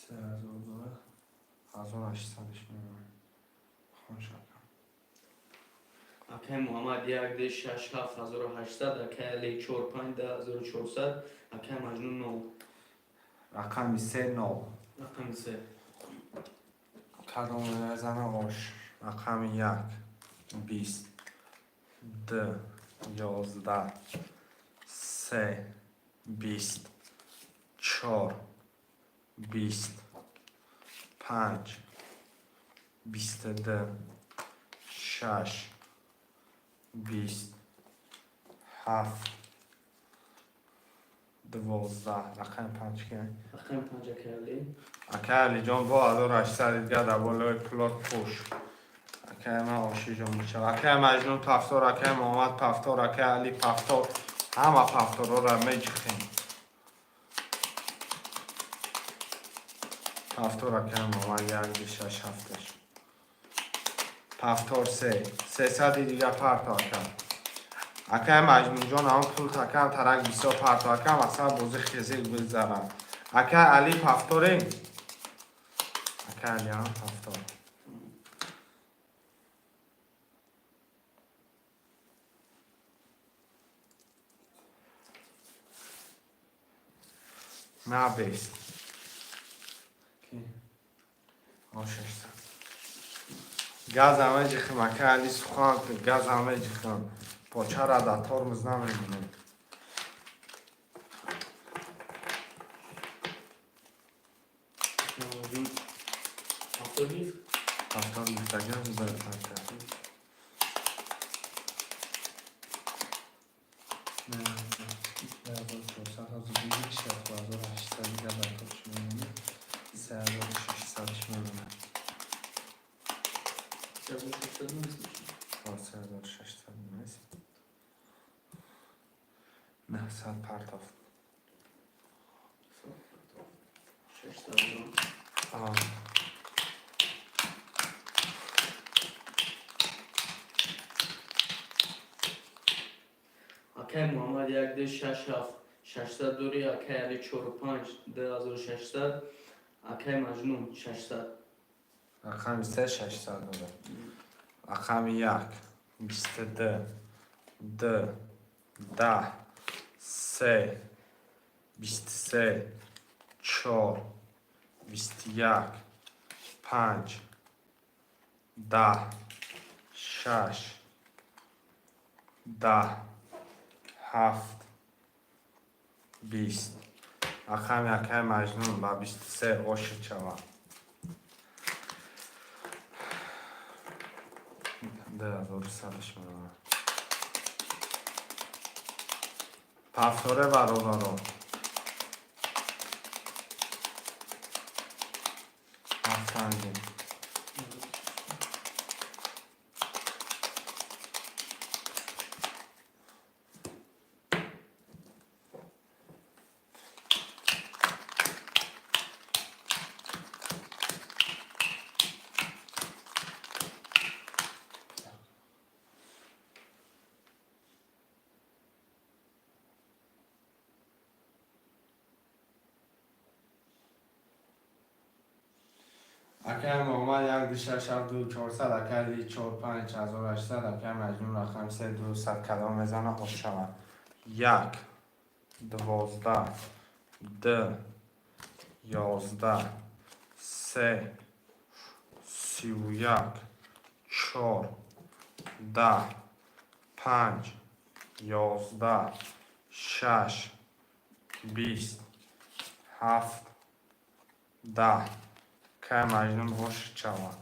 3000 дора, 1800-ш мемонад. Хон шакам. Акай Муҳаммад як, ду, шаш, ҳафт, 1800, акай Али чор, панҷ, 10400, акай Маҷнун нол. Рақами се, нол. Рақами се. Кадом мезана ош? Рақами як, 20, д, 11, се, 20, чор, 20, панҷ, 22, шаш, 20, ҳафт, 12. Рақами панҷ ки? Рақами панҷ, акай Али. Акай Алиҷон, бо 1800 дига дар болои пулот пӯш. Акай ман ошиҷон мешава. Акай Маҷнун пафтор, акай Муҳаммад пафтор, акай Али пафтор. Ҳама пафторҳоро меҷихем. Пафтор, акай Муҳаммад, як, ду, шаш, ҳафташ. Пафтор се. 300-и дига парто, ака. Акай Маҷнунҷон, ҳамон пул такам тарак бисёр парто, ака, мақсад бозӣ хезик бизарам. Акай Али пафторем? Акай Али ҳам пафтор. На бест. Ки? О, 600. Газа меҷихем, акай Али, сухан, газа меҷихем. Почара дар тормоз намемонем. Маҷнун ҳафтод гирифт. 70 гирифтагиам зиёдтар кард. Не, 1400 ҳозир бигир, 1800 дига дар тош мемонад. 3600-ш мемонад. 3600 нест мешавад. О, 3600 нест. 900 партофт. 600. А. Акай Муҳаммад як, ду, шаш, ҳафт, 600 дорӣ, акай Али чору панҷ, 2600, акай Маҷнун 600. Рақами се, 600 дорад. Рақами як, 22, д, 10, се, 23, чор, 21, панҷ, 10, шаш, 10, ҳафт, 20. Рақами акай Маҷнун ба 23 ошид шавад. 2100-ш мемонад. Пафторе, бародаро. Ҳафтанги. Акай Муҳаммад як, ду, шаш, ҳафт, ду, чорсад, акай Али чор, панҷ, 1800, акай Маҷнун рақами се, 200. Кадом мезана ош шавад? Як, 12, д, 11, се, 31, чор, 10, панҷ, 11, шаш, 20, 7, 10. Кай Маҷнун ош чавад.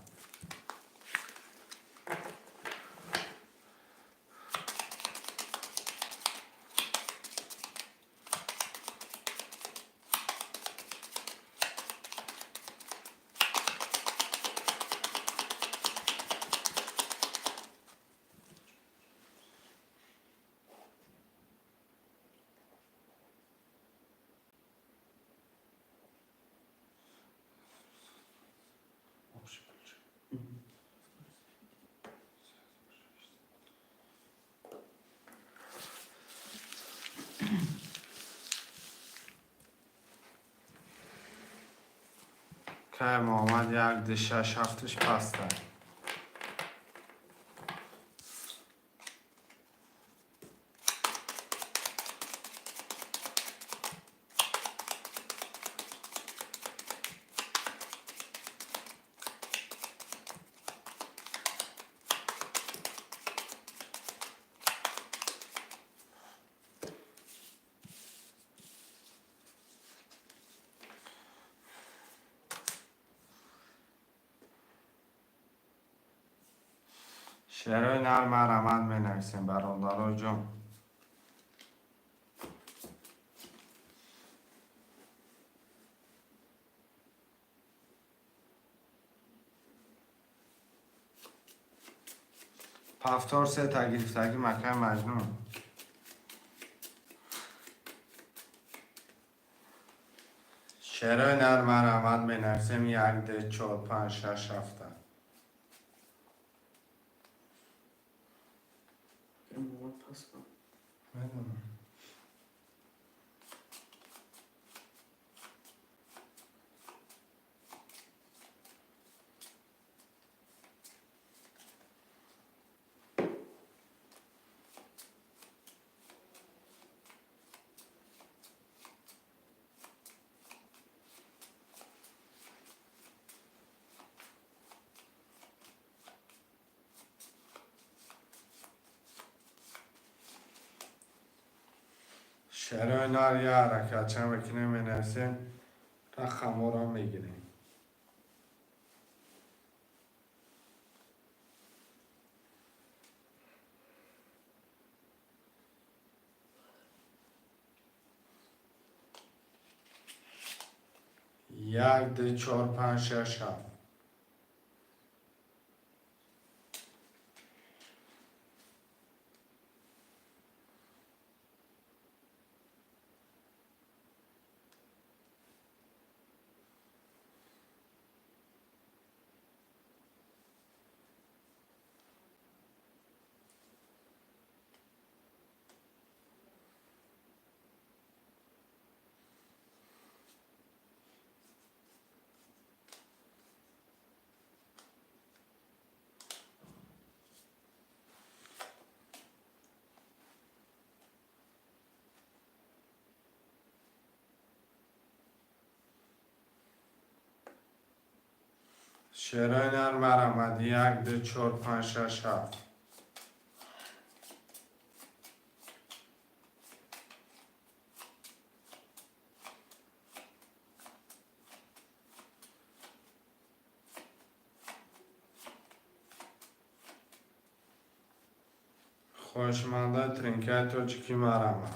Кай Муҳаммад 1, 2, 6, 7-ш пастай. Шеърҳои нар марҳамат менависем, бародаро ҷон. Повтор сета гирифтагӣ макаи Маҷнун. Шеърҳои нар марҳамат менависем 1, 2, 4, 5, 6, 7. Акай Муҳаммад пас кун. Медонам. Шеърҳои нар як ҳаракатча мекунем, менависем, рақамҳоро мегирем. 1, 2, 4, 5, 6, 7. Шеърҳои нар марҳамат 1, 2, 4, 5, 6, 7. Хоҳишмандаи тринкаи тоҷикӣ марҳамат.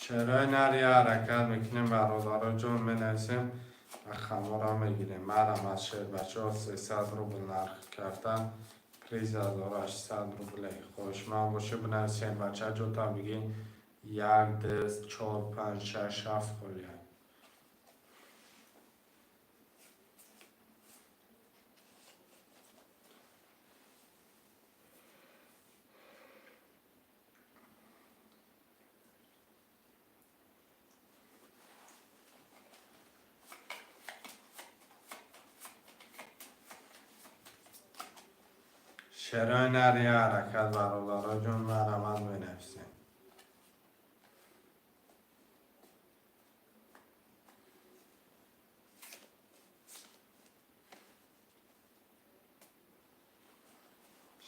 Шеърҳои нар як ҳаракат мекунем, бародаро ҷон, менависем, рақамҳоро мегирем. Марҳамат, шербачаҳо, 300 рубл нарх карта, приз 1800 рубле. Хоҳишманд бошед, бинависем, бача ҷота бигӣ 1, 2, 4, 5, 6, 7 холия. Шерои нар, я ҳаракат, бародароҷон, марҳамат, менависем.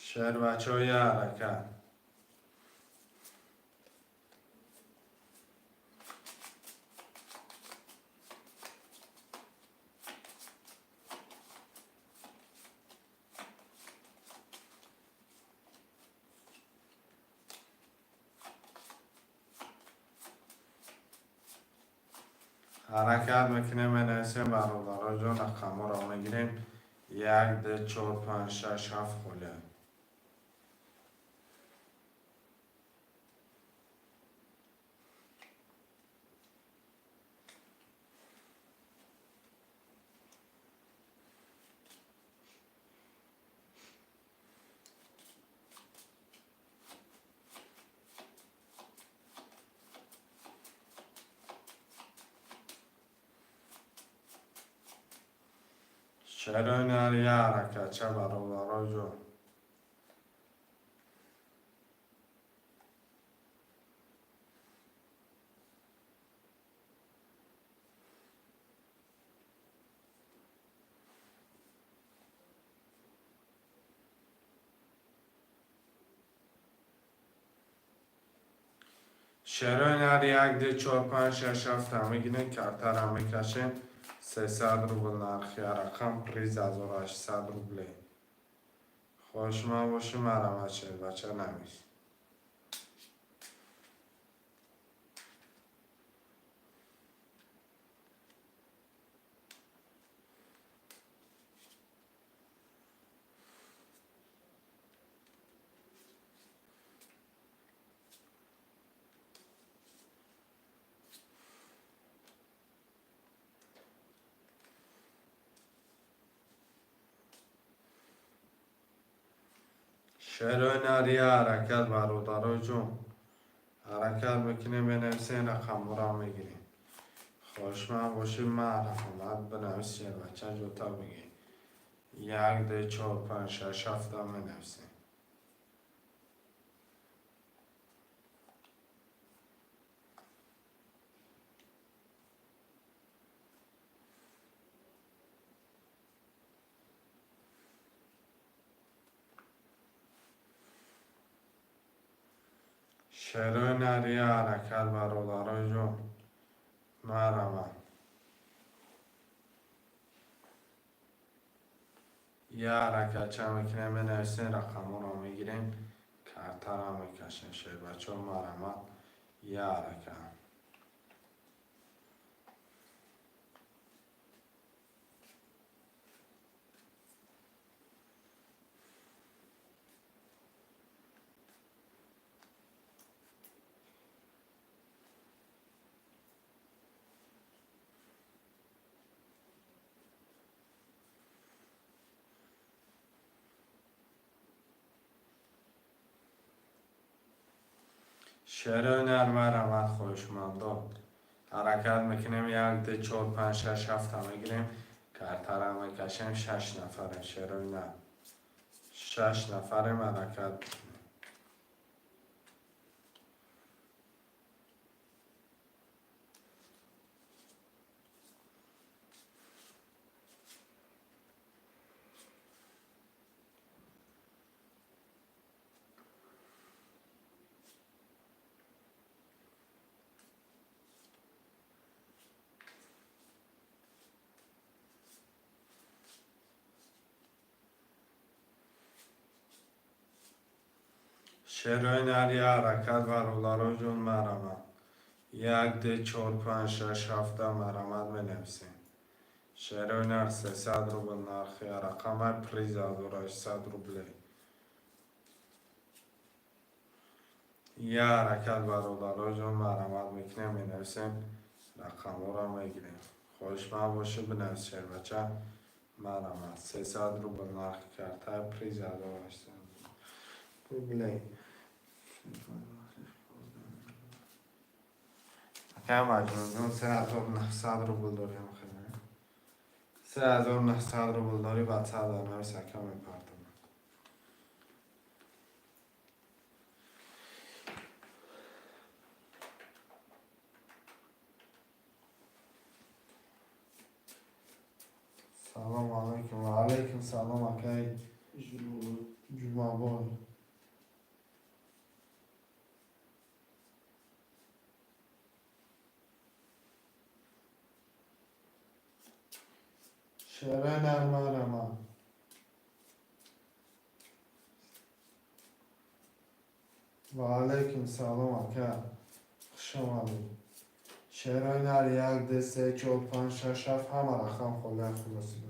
Шербачаҳо, я ҳаракат. Ҳаракат мекунем, менависем, бародароҷон, рақамҳоро мегирем: як, ду, чор, панҷ, шаш, ҳафт холия. Шерои нар, я ҳаракатча, бародароҷон. Шерои нар, як, ду, чор, панҷ, шаш, ҳафта мегирем, картара мекашем. 300 рубл нархи рақам, приз 1800 рубле. Хоҳишманд бошӣ, марҳамат, шербача, навис. Шерои нар, я ҳаракат, бародароҷон. Ҳаракат мекунем, менависем, рақамҳоро мегирем. Хоҳишманд бошӣ, марҳамат, бинавис, шербача, ҷота бигир. Як, ду, чор, панҷ, шаш, ҳафта менависем. Шерои нар, я ҳаракат, бародароҷон, марҳамат. Я ҳаракатча мекунем, менависем, рақамҳоро мегирем, картаро мекашем. Шербачаҳо, марҳамат, я ҳаракат. Шерои нар, марҳамат, хоҳишмандон. Ҳаракат мекунем, як, ду, чор, панҷ, шаш, ҳафта мегирем, картара мекашем. Шаш нафарем, шерои нар, шаш нафарем, ҳаракат. Шерои нар, я ҳаракат, бародароҷон, марҳамат. Як, ду, чор, панҷ, шаш, ҳафта, марҳамат, менависем. Шерои нар, 300 рубл нархи рақамай, приз 1800 рубле. Я ҳаракат, бародароҷон, марҳамат мекунем, менависем, рақамҳоро мегирем. Хоҳишманд бошӣ, бинавис, шербача, марҳамат. 300 рубл нархи карта, приз 1800 рублей. Акай Маҷнунҷон, 3900 рубл дорем, хеле. 3900 рубл дорӣ, ба сад навис, ака, мепартонам. Ассалому алайкум. Ва алайкум салом, акай Ҷумабой. Шерои нар марама. Ва алайкум салом, ака. Хуш омадед. Шерои нар як, ду, се, чор, панҷ, шаш, ҳафт, ҳама рақам холия хулосида.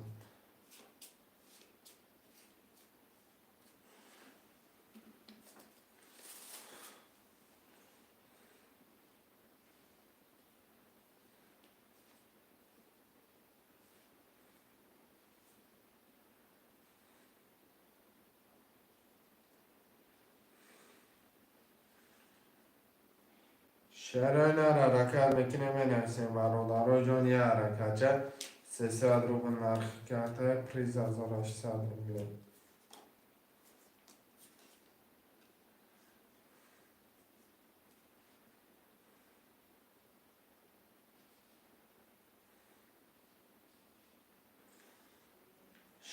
Шерои нар ҳаракат мекунем, менависем, бародаро ҷон, я ҳаракатча 300 рубл нархи карта, приз 1800 рубле.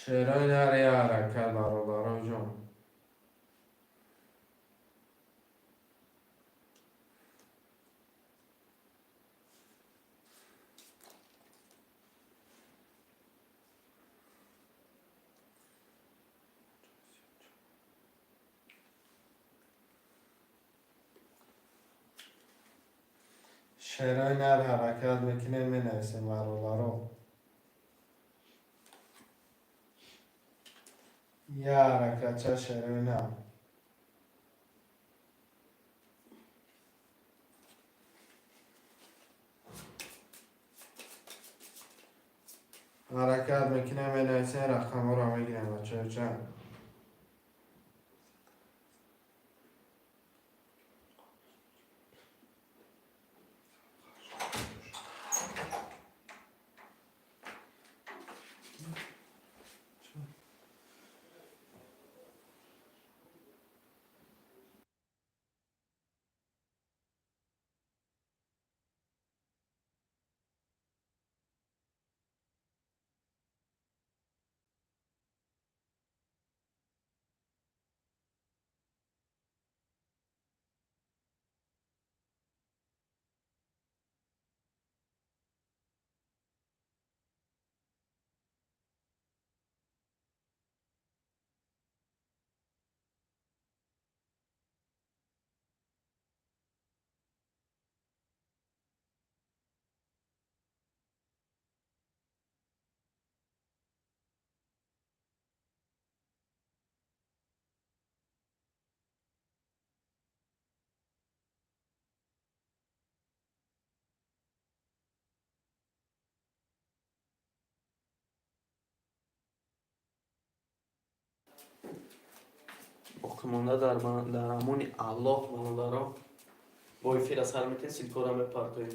Шерои нар я ҳаракат, бародаро ҷон. Шерои нар ҳаракат мекунем, менависем, бародаро. Я ҳаракатча шерои нар. Ҳаракат мекунем, менависем, рақамҳоро мегирем, бачаҳоҷон. Боқимонда дар амони Аллоҳ, бародаро. Бо эфира сар метем, ссылка ро мепартоем.